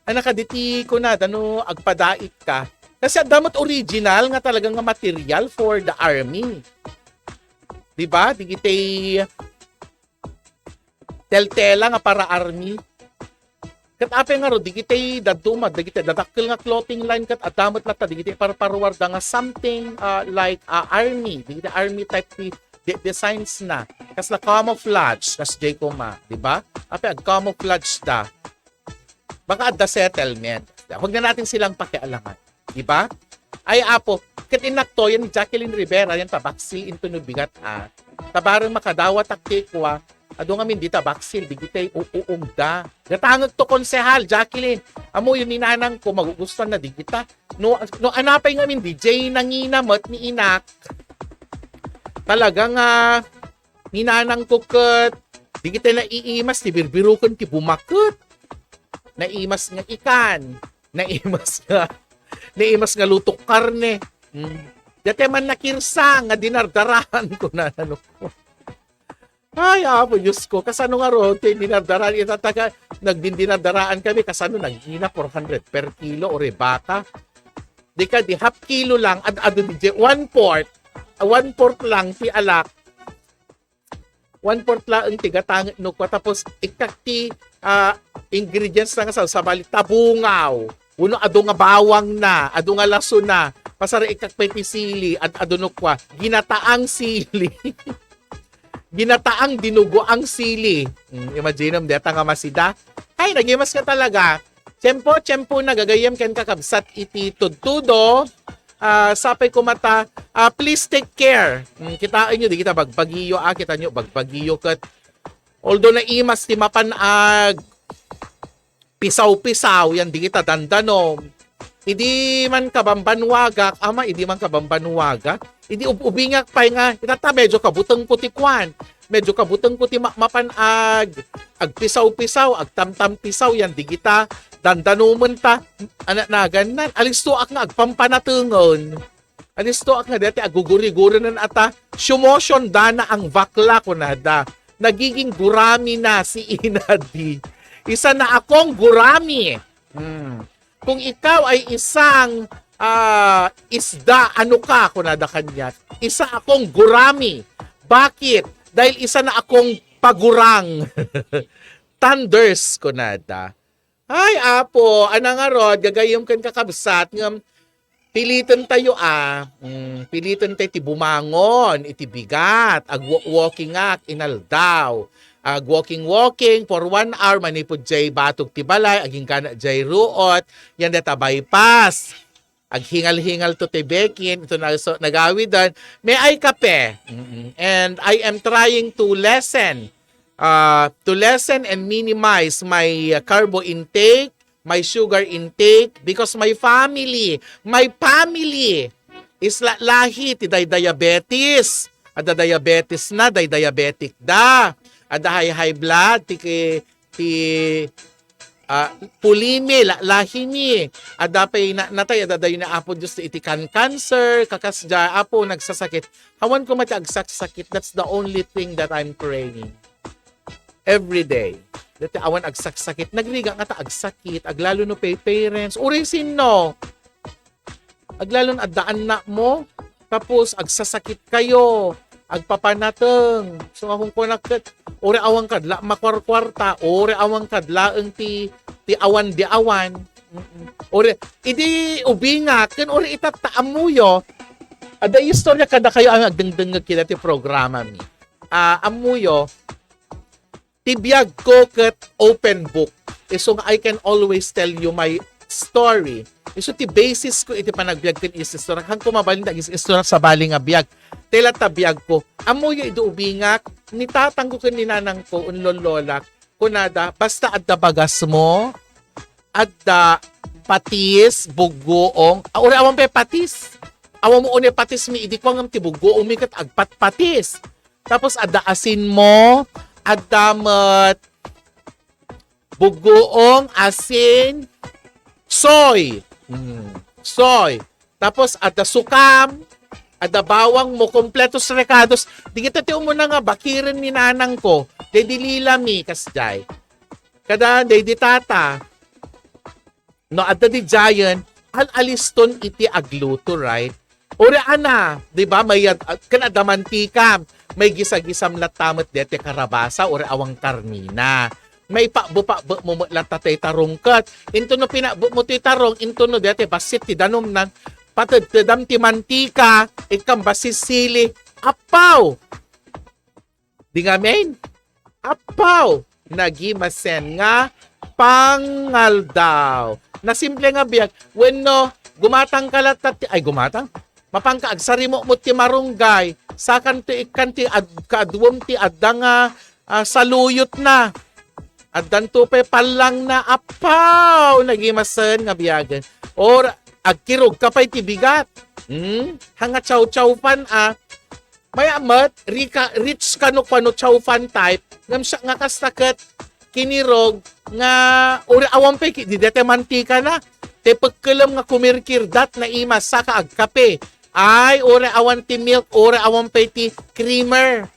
Ania kaditi kunada no agpadait ka. Kasi adda met original nga talaga nga material for the army. Di ba? Dagiti teltela nga para army. Ket apay ngarud, dagiti dadduma, dagiti dadakkel nga clothing line ket adda met latta dagiti parparuarda nga something, ah, like, ah, army, dagiti army type ti de-, designs na. Kasla camouflage, kas jay koma, di ba? Apay ag-camouflage da. Baka adda settlement. Huwag na natin silang pakialaman. Di ba? Ay, apo, ket innak to, yan ni Jacqueline Rivera, yan tabaksil into no bigat, ah. Tabareng makadawatak ti kua, adu ngamin di tabaksil, digitay uuumda. Gatangek to, Konsehal Jacqueline. Ammo, yun ni nanang ko, magugustuhan na digita. No, no, anapay ngamin, di jay nangina met ni inak. Talaga nga, ni nanang ko ket, digitay naiimas, ti birbiruken, ti bumaket. Naimas nga ikan. Naimas nga, naimas nga lutok karne. Hmm. Dati man nakirsang nga dinardaraan ko na, ano. Ay, Apo Diyos ko, kasano nga ro, ti dinardaraan, itataga, nagdindinardaraan kami, kasano nagina four hundred per kilo, o rebata. Di ka, di half kilo lang, ad-, adu di, one fourth, ah, one fourth lang, ti alak, one fourth laeng ti gatang no kua. Tapos, ikkak ti, ah, ingredients na nga sa-, sabali, tabungaw. Uno, adu nga bawang na, adu nga laso na. Pasar ikkak pay ti sili, ad-, adu no kua. Ginataang sili. Ginataang dinugo ang sili. Mm, imagine mo, deta nga masida. Ay, nagimas ka talaga. Tiyempo, tiyempo na gagayyem ken kakabsat iti tudtudo. Ah, sapay koma ta, ah, please take care. Mm, kitaenyo, di kita bagbagiyo, ah, kitaenyo, bagbagiyo ket. Although naimas ti mapan ag pisaw-pisaw, yan di kita dandanom. Idi man kabambanwagak, ama, idi man kabambanwagak, idi ub-, ubingak pay nga, itata medyo kabuteng ko ti kuan. Medyo kabuteng ko ti ma-, mapan ag-, agpisaw-pisaw, agtamtampisaw, yan di kita dandanomen ta, anak nagan nan, alistoak nga agpampanatengen. Alistoak nga dati aguguri-guri nan ata, siyomosyondana ang bakla, kunada. Nagiging gurami na si Inadi. Isa na akong gurami. Hmm. Kung ikaw ay isang, ah, isda, ano ka, kunada kanya. Isa akong gurami. Bakit? Dahil isa na akong pagurang. Thunders, kunada. Ay, Apo, ana ngarud, gagayyem ken kakabsat, ngem piliten tayo, ah. Mm, piliten tayo ti bumangon iti bigat, ag-walking ak inaldaw. Ag-walking-walking for one hour, manipud jay batog ti balay, agingga jay ruot, yan deta bypass. Aghingal-hingal to ti bekin, ito na, so, nagawid dan, may I kape. Mm-mm. And I am trying to lessen, uh, to lessen and minimize my, uh, carbo intake, my sugar intake, because my family, my family is la-, lahi ti day diabetes. Adda diabetes na, day diabetic da. Adda high, high blood, ti ki-, ti ah, pulimi, la-, lahimi. Adda pay na-, natay, adda dayo ni Apo Dios iti kan-, cancer, kakasdiay, Apo, nagsasakit. Awan koma ti agsaksakit. That's the only thing that I'm praying every day. Dati awan agsaksakit. Nagrigat nga ta agsakit. Aglalo no pay parents. Uray sinno. Aglalon adda annakmo, tapos agsasakit kayo, agpapanateng. So, nga kunkunak ket, uri awan kad la makuarkuarta, uri awan kad laeng ti, ti awan di awan. Mm-mm. Uri, idi ubingak, ken uri itatta, ammoyo. Adda istorya kada kayo ang agdengdengngeg kita ti programa mi. Ah, ammoyo, ti biag ko ket open book. Isu nga I can always tell you my story. Isu ti basis ko iti panagbiag ken istorya. Haan ko mabalin dagiti istorya sabali nga biag. Ti latta biag ko. Ammoyo idi ubingak, ni tatang ko ken ni nanang ko, unlollolak. Kunada, basta adda bagas mo, adda patis, buggoong, ah, uri awan pay patis. Awan mo unay patis mi idi ko ngem ti buggoong mi ket agpatpatis. Tapos adda asin mo, adda met buggoong, asin, soy. Mm, soy. Tapos adda sukam, adda bawang mo, kompletos rekados. Dagita ti umuna nga bakiren ni nanang ko. Daydi lila mi, kasdiay. Kada, daydi tata. No, adda di giant, al-aliston iti agluto, right? Uri ana, di ba? May ad-, ken adda mantika, may gisa-gisam latta met dete karabasa, uri awan karnina. May pakbe-pakbe mo met latta tay tarong ket. Into no pinakbe mo ti tarong, into no dete bassit ti danumnan, patedtedam ti mantika, ikkam bassit sili, appaw! Di ngamin, appaw, nagimasen nga pangaldaw. Nasimple nga biag, wenno, gumatang ka latta ti, ay, gumatang? Mapanka agsarimukmot ti marunggay, sakanto ikkan ti ad-, kaaduem ti adda nga, ah, saluyotna. Addanto pay pallangna, appaw, nagimasen nga biagen. Or, agkirog ka pay ti bigat. Hmm? Hanga chow-chow fan, ah. Mayat met, rika-, rich kano kuano chow fan type, ngem siak nga kasta ket kinirog nga uri awan pay ki-, di dete mantika na. Te pekkelem nga kumirkirdat na ima saka agkape. Ay, uri awan ti milk, uri awan pay ti creamer.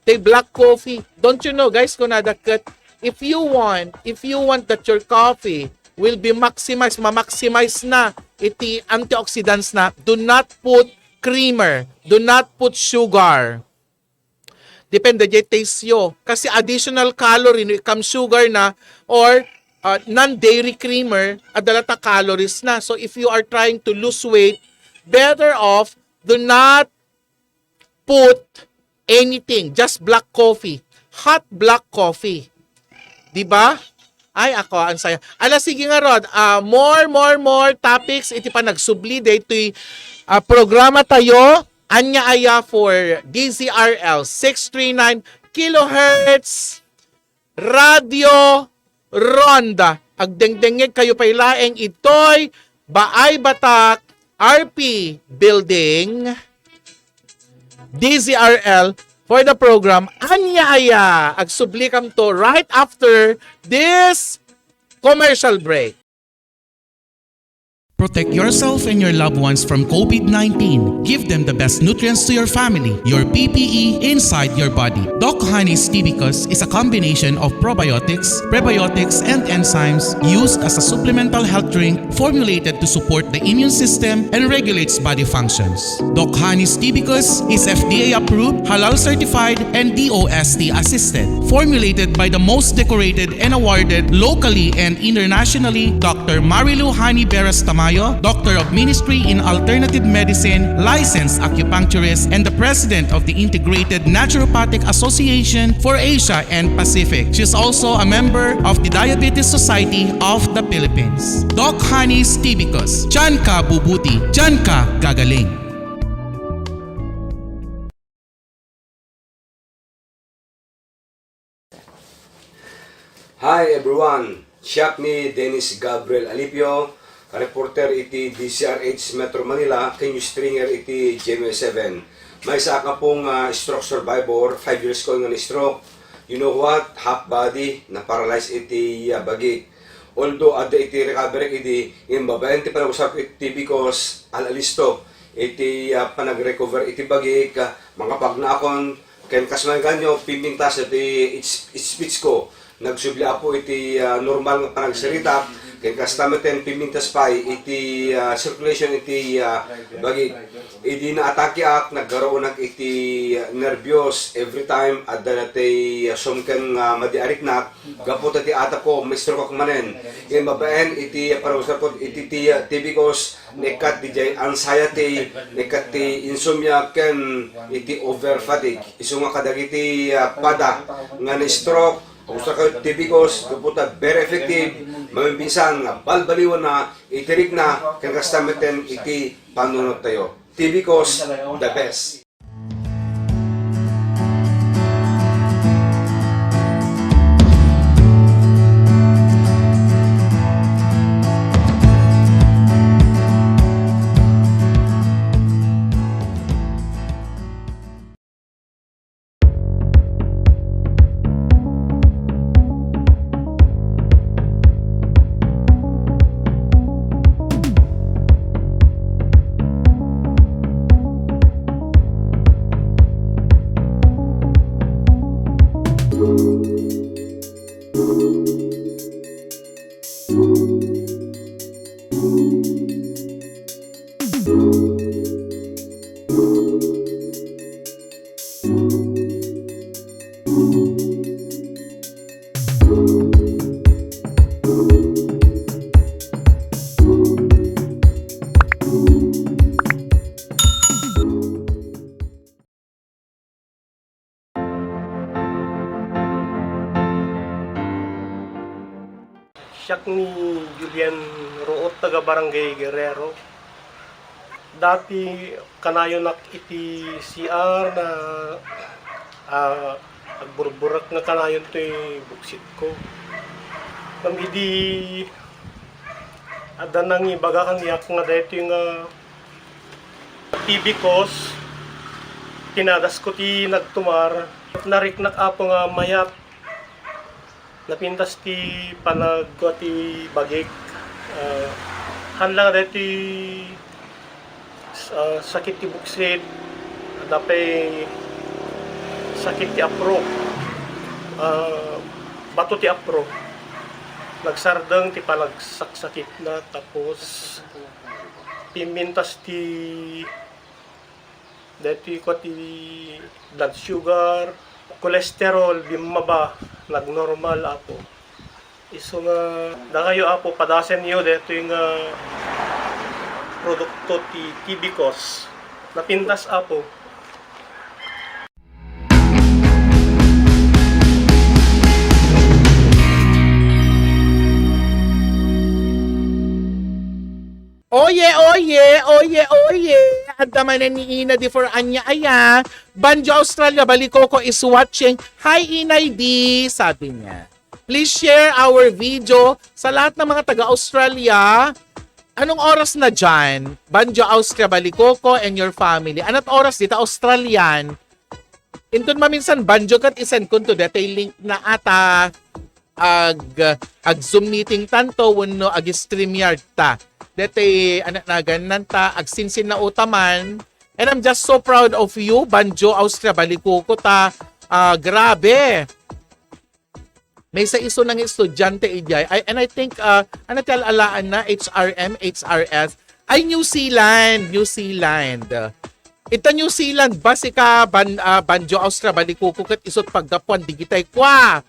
Te black coffee. Don't you know, guys, kunada ket, if you want, if you want that your coffee will be maximized, ma-maximize na iti antioxidants na, do not put creamer. Do not put sugar. Depende jay taste yo. Kasi additional calorie no ikkam sugar na or, uh, non-dairy creamer, adda latta calories na. So if you are trying to lose weight, better off do not put anything, just black coffee. Hot black coffee. Di ba? Ay, ako, ang saya. Ala, sige nga, Rod. Ah, more, more, more topics iti panagsubli daytoy, ah, programa tayo. Ania aya for D Z R L six three nine kilohertz Radio Ronda. Agdengdengngeg kayo pay laeng itoy Baay Batak R P Building, D Z R L, for the program Ania Aya. Agsubli kamto right after this commercial break. Protect yourself and your loved ones from COVID nineteen. Give them the best nutrients to your family, your P P E inside your body. Doc Honey's Tibicus is a combination of probiotics, prebiotics, and enzymes used as a supplemental health drink formulated to support the immune system and regulates body functions. Doc Honey's Tibicus is F D A approved, halal certified, and D O S T assisted. Formulated by the most decorated and awarded locally and internationally, Doctor Marilu Hani Beras Tamayo, Doctor of Ministry in Alternative Medicine, licensed acupuncturist, and the President of the Integrated Naturopathic Association for Asia and Pacific. She is also a member of the Diabetes Society of the Philippines. Doc Honey's Tibicus. Diyan ka bubuti. Diyan ka gagaling. Hi everyone! Siak ni Dennis Gabriel Alipio, reporter iti D Z R H Metro Manila, ken news stringer iti G M A seven. Maysa a kapong, ah, stroke survivor, five years ko nga na-stroke. You know what? Half body, na-paralyze iti, ah, bagik. Although adda iti recovery idi, ngem babaen ti panagusarko iti T B cause, al-alisto iti, ah, panagrecover iti bagik, ah, mangapagnaakon, ken kas maganyo, pimintas iti speech ko. Nagsubli, Apo, iti, ah, normal nga panagsarita, ken kasta met ten pimintas pay iti, ah, circulation iti, ah, bagik. Idi naatakeak, nagkaruonak iti, ah, nerbios. Every time, adda daytoy, ah, sumken nga madi a riknak, gapu ta ti atapko, ma-strokeak manen. Ngem babaen iti, ah, panagusarko iti, ti, ah, T B cause, naikkat diay anxiety, naikkat ti insomnia, ken iti over fatigue. Isu nga kadagiti, ah, pada nga na-stroke, agusarko iti T B cause, gapu ta very effective, mabimbinsan nga balbaliwanna iti rikna, ken kasta met ten iti panunottayo. T B cause, the best. Siak ni Julian Ruot, taga Barangay Guerrero. Dati, kanayonak iti C R na, ah, agburburek nga kanayon toy buksitko. Ngem idi adda nangibaga kaniak nga daytoy nga T B cause, pinadasko ti nagtumar. Nariknak, Apo, nga mayat. Napintas ti panagkua ti bagik. Ah, haan la nga daytoy, ah, sakit ti buksit, adda pay sakit ti apro. Ah, bato ti apro. Nagsardeng ti panagsaksakitna, tapos pimmintas ti daytoy kua ti blood sugar, cholesterol, bimmaba, nagnormal, Apo. Isu nga, dakayo, Apo, padasenyo daytoy nga produkto ti T B cause. Napintas, Apo. Oye, oye, oye, oye. Adda manen ni Ina di for ania aya. Banjo Australia, Balikoko is watching. Hi, Inay D, sabi niya. Please share our video sa lahat ng mga taga-Australia. Anong oras na dyan? Banjo Austria, Balikoko, and your family. Anat oras dita Australian? Inton maminsan, Banjo, ket isend kunto detoy link na ata ag, ag Zoom meeting tanto wenno ag StreamYard ta. Detoy, ano, nagannan ta, agsinsin na utaman. And I'm just so proud of you, Banjo Austria, Balikoko ta. Ah, grabe. Maysa isu nga estudiante idiay. I, and I think, uh, ano ti al-alaan na, H R M, H R S. Ay, New Zealand, New Zealand. Ita New Zealand, ba sika, ban, ah, Banjo Austria, Balikoko, ket isut paggapuan, digitay kua.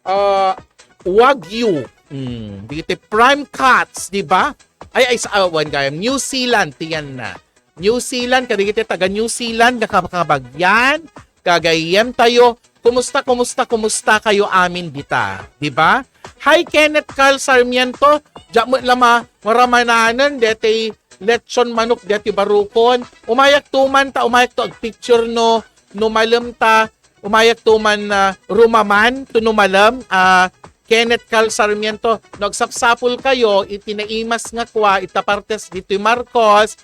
Ah, Wagyu. Mm, digitay prime cuts, di ba? Ay, ay, sa awan gayam. New Zealand, tiyan na. New Zealand, kadagiti taga New Zealand nga kabkabagyan, gagayyem tayo. Kumusta, kumusta, kumusta kayo amin dita? Di ba? Hi, Kenneth Carl Sarmiento. Diak met la ma-, maramananen deti lechon manok deti barukon. Umayak tuman ta, umayak to agpicture no, no malem ta, umayak tuman na rumaman, to no malem, ah, Kenneth Carl Sarmiento. No agsapsapul kayo, iti naimas nga kua, ita partes ditoy Marcos,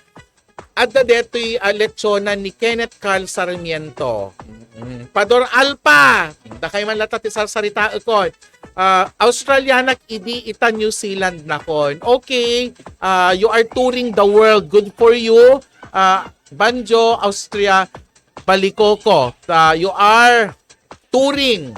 adda detoy, ah, lechonan ni Kenneth Carl Sarmiento. Mm. Pador Alpa, dakay man latta ti sarsaritaekon. Ah, Australianak idi ita New Zealandnakon. Okay, ah, you are touring the world. Good for you. Ah, Banjo, Austria, Balikoko. Ah, you are touring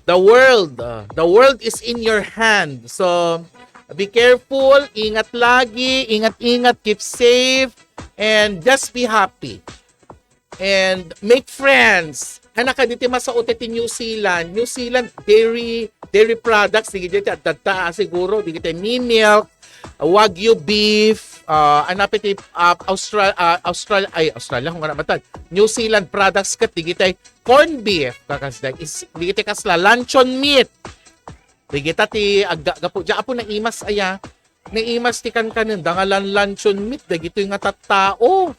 the world. Ah, the world is in your hand. So, be careful, ingat lagi, ingat-ingat, keep safe, and just be happy. And make friends. Anak ka diti masao ti New Zealand. New Zealand, dairy, dairy products, digiti adda, ah, siguro, digiti milk, wagyu beef, ah, anap iti, ah, Austral-, ah, Austral-, ay, Australia, kung ano matag. New Zealand products ket digiti corned beef, kakasda, is, digiti kasla, luncheon meat. Digita ti aggapu, dia apo naimas aya. Naimas ti kankanenda nga lan-, luncheon meat, dagitoy nga tattao.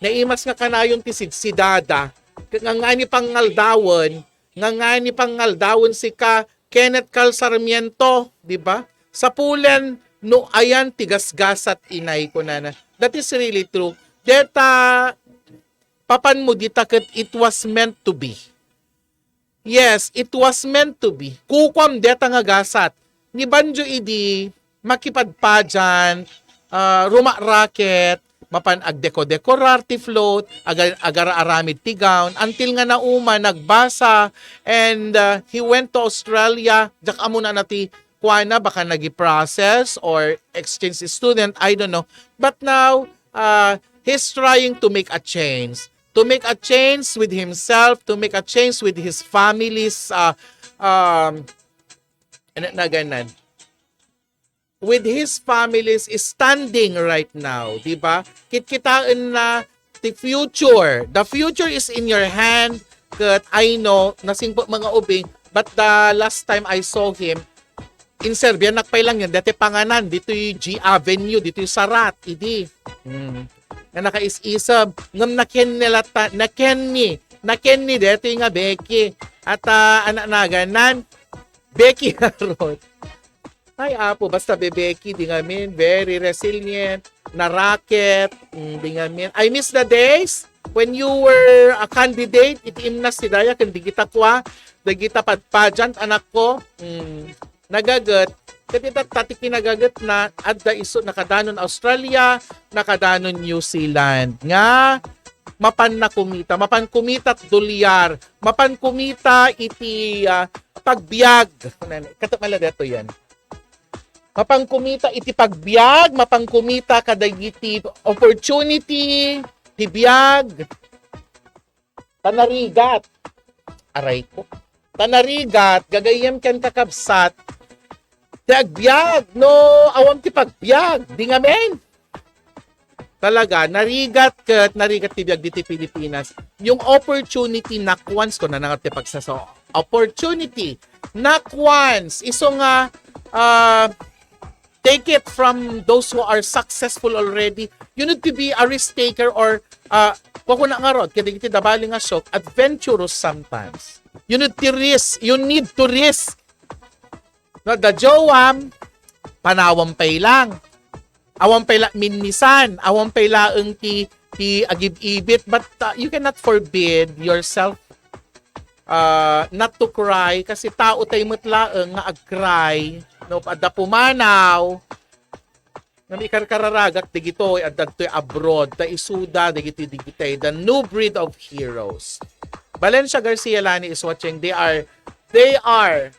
Naimas nga kanayon ti sidsidada. Nga ngani pangaldawen, nga ngani pangaldawen sika, Kenneth Carl Sarmiento, di ba? Sapulen no ayan ti gasgasat, inay, kunana. That is really true. Deta, papanmo dita ket it was meant to be. Yes, it was meant to be. Kukuam deta nga gasat. Ni Banjo idi makipadpadian, ah, rumaraket, mapan agdeko-dekorar ti float, aga-, agara-aramid ti gown, until nga nauma, nagbasa, and, ah, he went to Australia, diak ammo na ti kuana, baka nagi-process or exchange student, I don't know. But now, uh, he's trying to make a change. To make a change with himself, to make a change with his family's, uh, um, ano na ganan? With his family's standing right now, di ba? Kitkitaen na the future. The future is in your hand. Ket I know, nasingpet mga ubing, but the last time I saw him, inserbian nakpay lang yun, dati panganan, dito'y G Avenue, dito'y Sarat, idi. Hmm. Nga nakais-isab, ngem nakenni latta, nakenni, nakenni, deto'y nga Becky. At, ah, anak naganan, Becky Harot. Ay, apo, basta bebeki, di ngamin, very resilient, naraket, mm, di ngamin. I miss the days when you were a candidate, iti imnas ti daya, ken digita kua, dagita padpadian, anak ko, mm, nagaget, ket ita, tati kinagaget na, adda isu, nakadanon Australia, nakadanon New Zealand, nga, mapan na kumita, mapan kumita dolyar, mapan kumita iti, ah, pagbiag. Kato mala detoy yan. Mapan kumita iti pagbiag, mapan kumita kadagiti opportunity ti biag. Ta narigat. Aray ko. Ta narigat, gagayyem ken kakabsat. Ti agbiag, no, awan ti pagbiag. Di ngamin. Talaga, narigat ket narigat ti biag diti Pilipinas. Yung opportunity, nakwans ko na nangat ti pagsasao. Opportunity, nakwans. Isu nga, ah, take it from those who are successful already. You need to be a risk taker or, ah, kua kuna ngarud, kadagiti dabali nga siok, adventurous sometimes. You need to risk. You need to risk. No, da jowam, panawam pay lang. Awan pay la minmisan, awan pay laeng ti, ti agib-ibit, but, uh, you cannot forbid yourself, uh, not to cry kasi tao tay met laeng nga ag-cry, no, adda pumanaw, nga mikarkararagak digitoy, adda ditoy abroad, ta isuda, digiti, digitay, the new breed of heroes. Valencia Garcia Lani is watching. They are, they are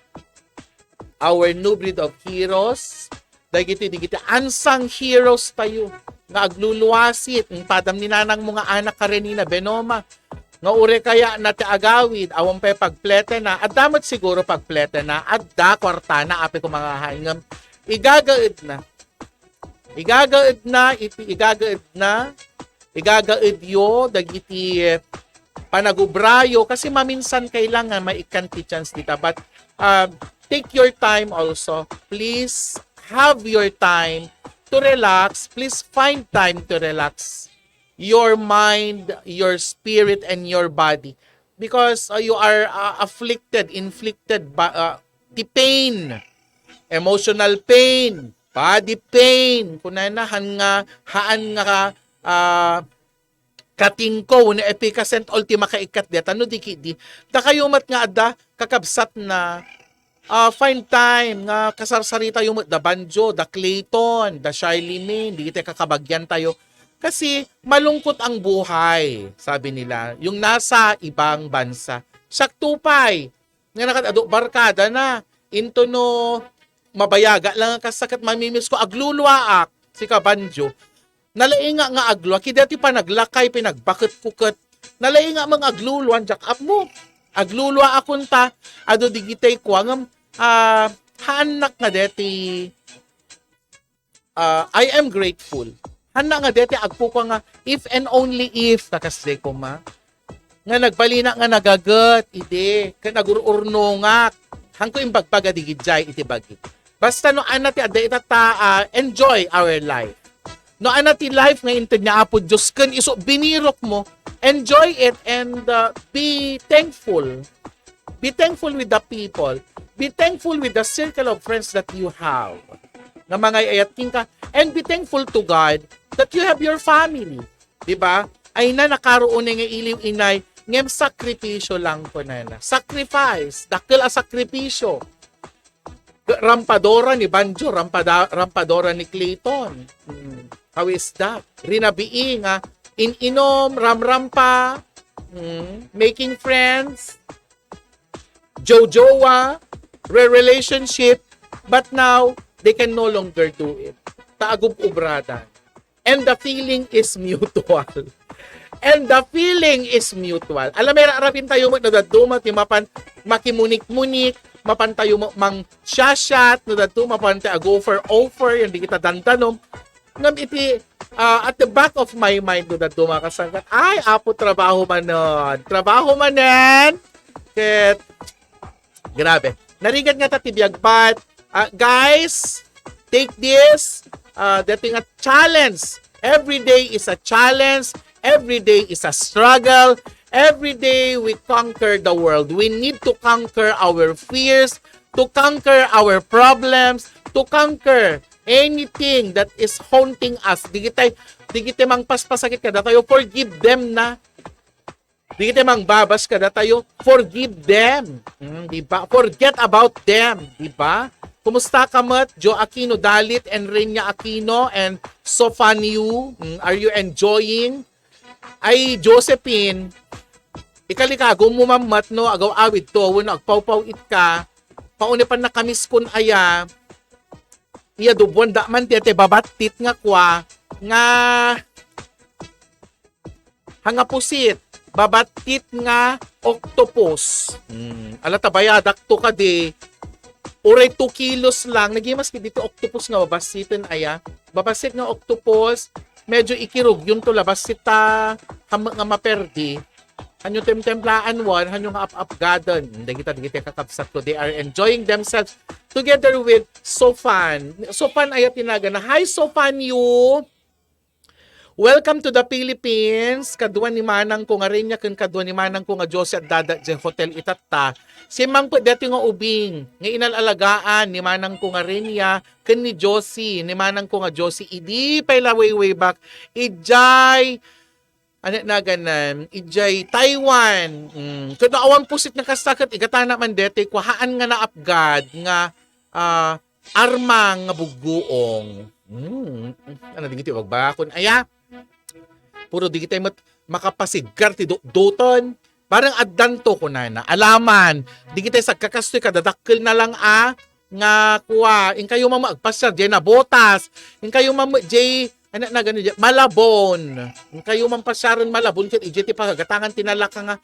our new breed of heroes. Dagiti, digiti unsung heroes tayo nga agluluasit. Ang padam ni nanang mo nga anak karenina, Benoma. Nga ure kaya na ti agawid, awan pay pagpletena. Adda met siguro pagpletena. Adda kwartana, api ko mangahan. Ngem, igagaed na. Igagaed na, iti, igagaed na. Igagaedyo dagiti panagubrayo kasi maminsan kailangan maikkan ti chance dita. But, um, take your time also. Please have your time to relax. Please find time to relax your mind, your spirit, and your body. Because, uh, you are, uh, afflicted, inflicted by, uh, the pain, emotional pain, body pain, kunana, han nga, haan nga, ah, Katingko wenno efficacent all ti makaikkat deta no di ketdi. Dakayo met nga adda kakabsatna, ah, find time nga kasarsaritayo met da Banjo, da Clayton, da Charlemagne, dagiti kakabagiantayo. Kasi malungkot ang buhay, sabi nila, yung nasa ibang bansa. Siak tupay, nga nakat-adu barkada na. Into no, mabayaga lang ang kasakat, mamimiss ko, agluluaak, sika Banjo. Nalainga nga aglua, kida ti panaglakay, pinagbaket-kuket. Nalainga mang agluluan, jak apmo. Aglulua akon ta, adu digitay kuangam, ah, haannak nga deti, ah, I am grateful. Hanna nga deti agkukua nga, if and only if, kakasde koma. Nga nagbalina nga nagaget, idi, ken agururnongak. Hanko imbagbaga digidjay iti bagi. Basta no, ana ti adda ita ta, ah, enjoy our life. No, ana ti life nga inted ni Apo Dios ken isu binirok mo, enjoy it and, uh, be thankful. Be thankful with the people. Be thankful with the circle of friends that you have. Nga mangay-ayat kenka. And be thankful to God that you have your family. Di ba? Ay na, nakaroon nga iliw inay, ngem sakripisyo lang ko na na. Sacrifice. Dakkel a sakripisyo. Rampadora ni Banjo, rampada, rampadora ni Clayton. Hmm. How is that? Rinabii nga in-inom, ramrampa, hmm, making friends, jojowa, re-relationship, but now, they can no longer do it. Ta agub-ubradan. And the feeling is mutual. And the feeling is mutual. Alam mo, arapin tayo mo, no dadduma, ti mapan, makimunik-munik, mapan tayo mo, mang shashat, no dadduma, mapan tayo go for offer, yung di kita dandanom. Ngam iti, ah, at the back of my mind, no dadduma, kasangkat, ay, apo, trabaho manen. Trabaho manen. Ket, grabe. Narigat nga ta ti biag, but, ah, guys, take this, ah, dati nga challenge. Every day is a challenge. Every day is a struggle. Every day we conquer the world. We need to conquer our fears, to conquer our problems, to conquer anything that is haunting us. Digitay, digitay mang paspasakit kadatayo, forgive them na. Digitay mang babas kadatayo, forgive them. Mm, di ba? Forget about them, di ba? Kumusta ka met, Joe Aquino Dalit and Renia Aquino and Sofanio? Mm, are you enjoying? Ay, Josephine, ikalikago mo mammat no, agaw-awid to, wenno agpawpaw-it ka, pauni pan nakamiskon aya, iya dubuan da man ti, ti babattit nga kua, nga, nga pusit, babattit nga octopus. Hmm, ala ta bayadak to kadi, uray two kilos lang, nagimas kadi ti octopus nga babassiten aya. Babassit nga octopus, medyo ikirugyon to labas sita, ham-, nga maperdi. Hanyo temtemplaan wan, hanyo nga ap-apgaden. Dagita, dagita kakabsat ko, they are enjoying themselves together with Sofan. Sofan aya ti nagana. Hi, Sofan, you. Welcome to the Philippines. Kadua ni manang ko nga Renia ken kadua ni manang ko nga Josie adda daydiay hotel itatta. Simmangpet daytoy nga ubing nga inal-alagaan ni manang ko nga Renia ken ni Josie, ni manang ko nga Josie. Idi pay la way, way back. Idiay, ano naganan? Idiay Taiwan. Mm. Kada awan pusit nga kasta ket igatana man daytoy kuhaan nga naapgad nga, ah, armang nga bugguong. Hmm. Ano, di kiti bagbakon. Aya, puro di kita mat-, makapasiggar ti dutduton. Parang addanto, kunana. Alaman, di kita sagkakastoy, kadadakkel na lang a, nga kuwa, inkayo man agpasiar, diay Nabotas, inkayo man diay, ano na gani, Malabon. Inkayo man pasiaren Malabon, ket idiay ti pagagatangan ti nalaka nga,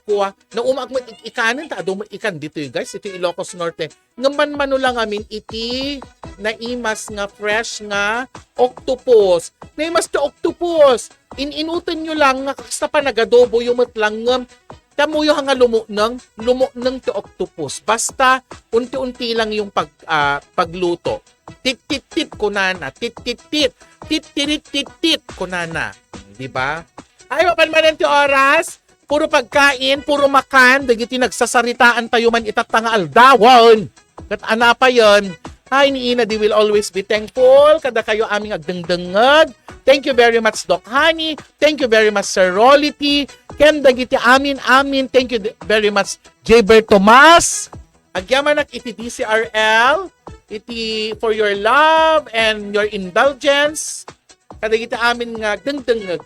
kuwa, nauma met ik-, ikanen, ta adu met ikan ditoy, guys, iti Ilocos Norte. Ngem manmano lang amin iti naimas nga fresh nga octopus. Naimas ti octopus. In-inuten nyo lang nga kasta pa nagadobo yo met lang ngem tamuyo nga lumukneng, lumukneng ti octopus. Basta unti-unti lang yung pag, ah, pagluto. Tit, tit, tit, kunana. Tit, tit, tit. Tit, tirit, tit, tit, kunana. Di ba? Ay, mapan manen ti oras. Puro pagkain, puro makan, dagiti nagsasaritaan tayo man itatta nga aldawon. Ket anapayen, Hi, ni Ina Di will always be thankful kadakayo amin nga agdengdengngeg. Thank you very much, Doc Honey. Thank you very much, Sir Rolly T. Ken dagiti amin, amin. Thank you very much, Jaber Tomas. Agyamanak iti D C R L, iti for your love and your indulgence. Kadagiti amin nga agdengdengngeg.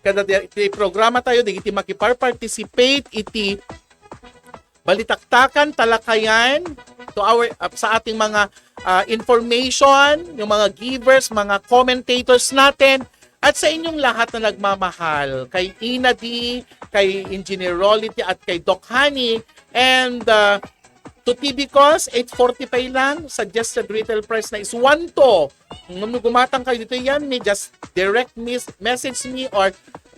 Kada di-, iti programa tayo, dagiti makiparparticipate iti balitaktakan, talakayan, to our, uh, sa ating mga, uh, information, yung mga givers, mga commentators natin, at sa inyong lahat na nagmamahal, kay Ina D, kay Engineer Rolly T, at kay Doc Honey, and, uh, to T V Cos, eight forty-five lang, suggested retail price na is one two. Ngem no gumatang kayo dito, yan, may just direct mes-, message me or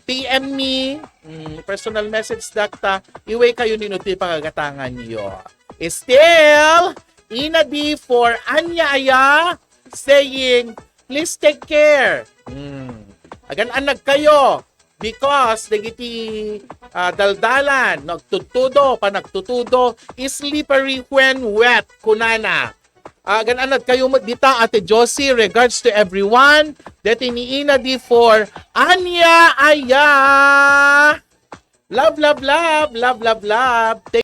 P M me, mm, personal message dakta, iway kayo ni no ti pagagatangan yo. Still, Ina D for Ania Aya saying, "Please take care." Mm. Agan-anag kayo because dagiti, ah, daldalan, no, agtudtudo, panagtutudo, is slippery when wet, kunana. Ah, agan-anad kayo met dita, Ate Josie. Regards to everyone. Deti ni Ina D for Ania Aya. Love, love, love. Love, love, love. Thank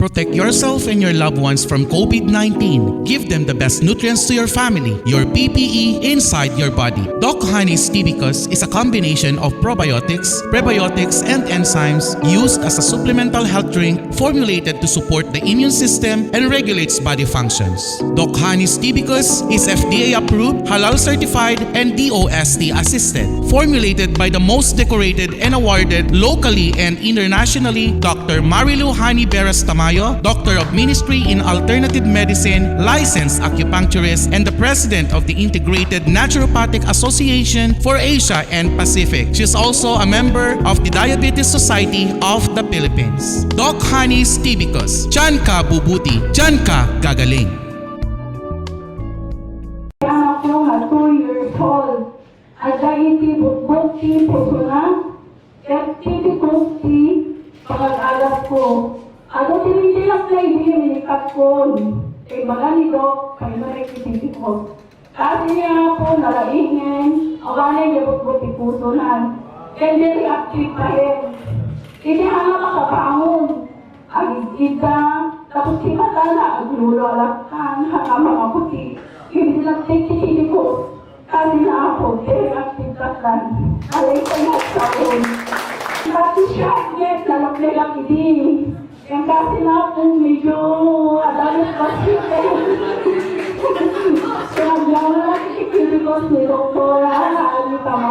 Protect yourself and your loved ones from covid nineteen. Give them the best nutrients to your family, your P P E inside your body. Doc Honey's Tibicus is a combination of probiotics, prebiotics, and enzymes used as a supplemental health drink formulated to support the immune system and regulates body functions. Doc Honey's Tibicus is F D A approved, halal certified, and D O S T assisted. Formulated by the most decorated and awarded locally and internationally, Doctor Marilu Honey Beras Tamayo, Doctor of Ministry in Alternative Medicine, licensed acupuncturist, and the President of the Integrated Naturopathic Association for Asia and Pacific. She is also a member of the Diabetes Society of the Philippines. Doc Honey's Tibicus. Diyan ka bubuti. Diyan ka gagaling. Anak ko nga two years old, adda iti bukbok ti pusona, ket tibikos ti pangag-agas ko. Adu ti rintilak na idi minikkatkon, imbagana ni Doc, kaimarek ti tibikos. Kasi nga po, nalaingen, awanen nga bukbok ti pusona. Ken diri active pahen. Idi nga makabangon, agid-idda, tapos ti matana, aglulo a lakkan, hanga mangaputi. Idi nagtiktiki ko, kasi nga po, diri active lakkan. Alay ko nga saon. Pati siya, agad, nalaglag idi. Ken kasi nga po, medyo adalit basket eh. Kaya nga lang, ikikirikos ni Doktora, na ano tama.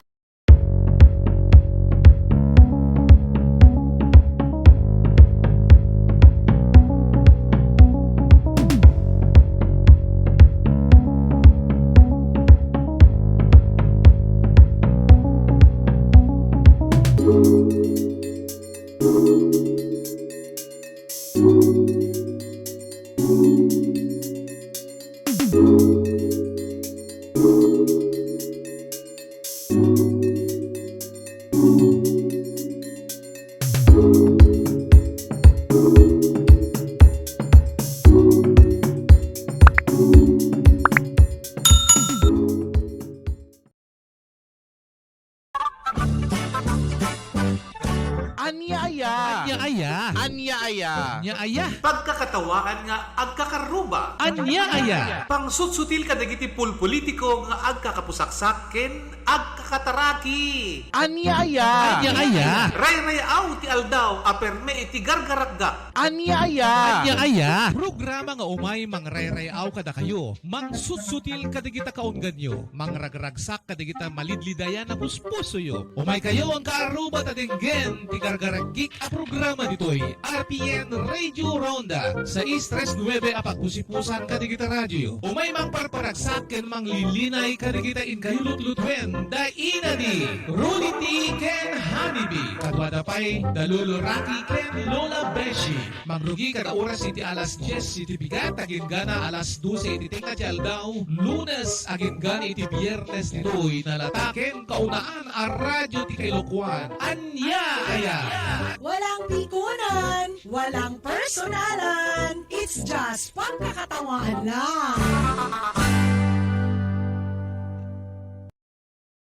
Ania aya? Ania aya? Ania aya? Ania aya? Pagkakatawaan nga agkakaruba. Ania aya? Pangsutsutil kadagiti pulpolitiko nga agkakapusaksak ken agkakataraki. Ania aya? Ania aya? Rayrayaw ti aldaw a perme iti gargarakgak. Ania aya? Ania aya? Programa nga umay mangrayrayaw kadakayo, mangsutsutil kadagita kaungganyo, mangragragsak kadagita malidlidayan a puspusoyo. Umaykayo nga agkaruba ta denggen ti gargaragik a programa ditoy R P N Radio Ronda, sais tres nuebe a pagpusipusan kadagita radioyo. Umay mangparparagsak ken manglilinay kadagita inkayo lutlutuen da Ina D, Rudy T, ken Honey B. Kaduada pay da Lolo Rocky ken Lola Beshi. Mangrugi kada oras iti alas dies iti bigat, agingga alas dose iti tengnga ti aldaw, Lunes agingga iti Biernes ditoy nalata ken kaunaan a radio ti Kailokuan. Ania aya? Walang pikunan, walang personalan. It's just pagkakatawaan lang.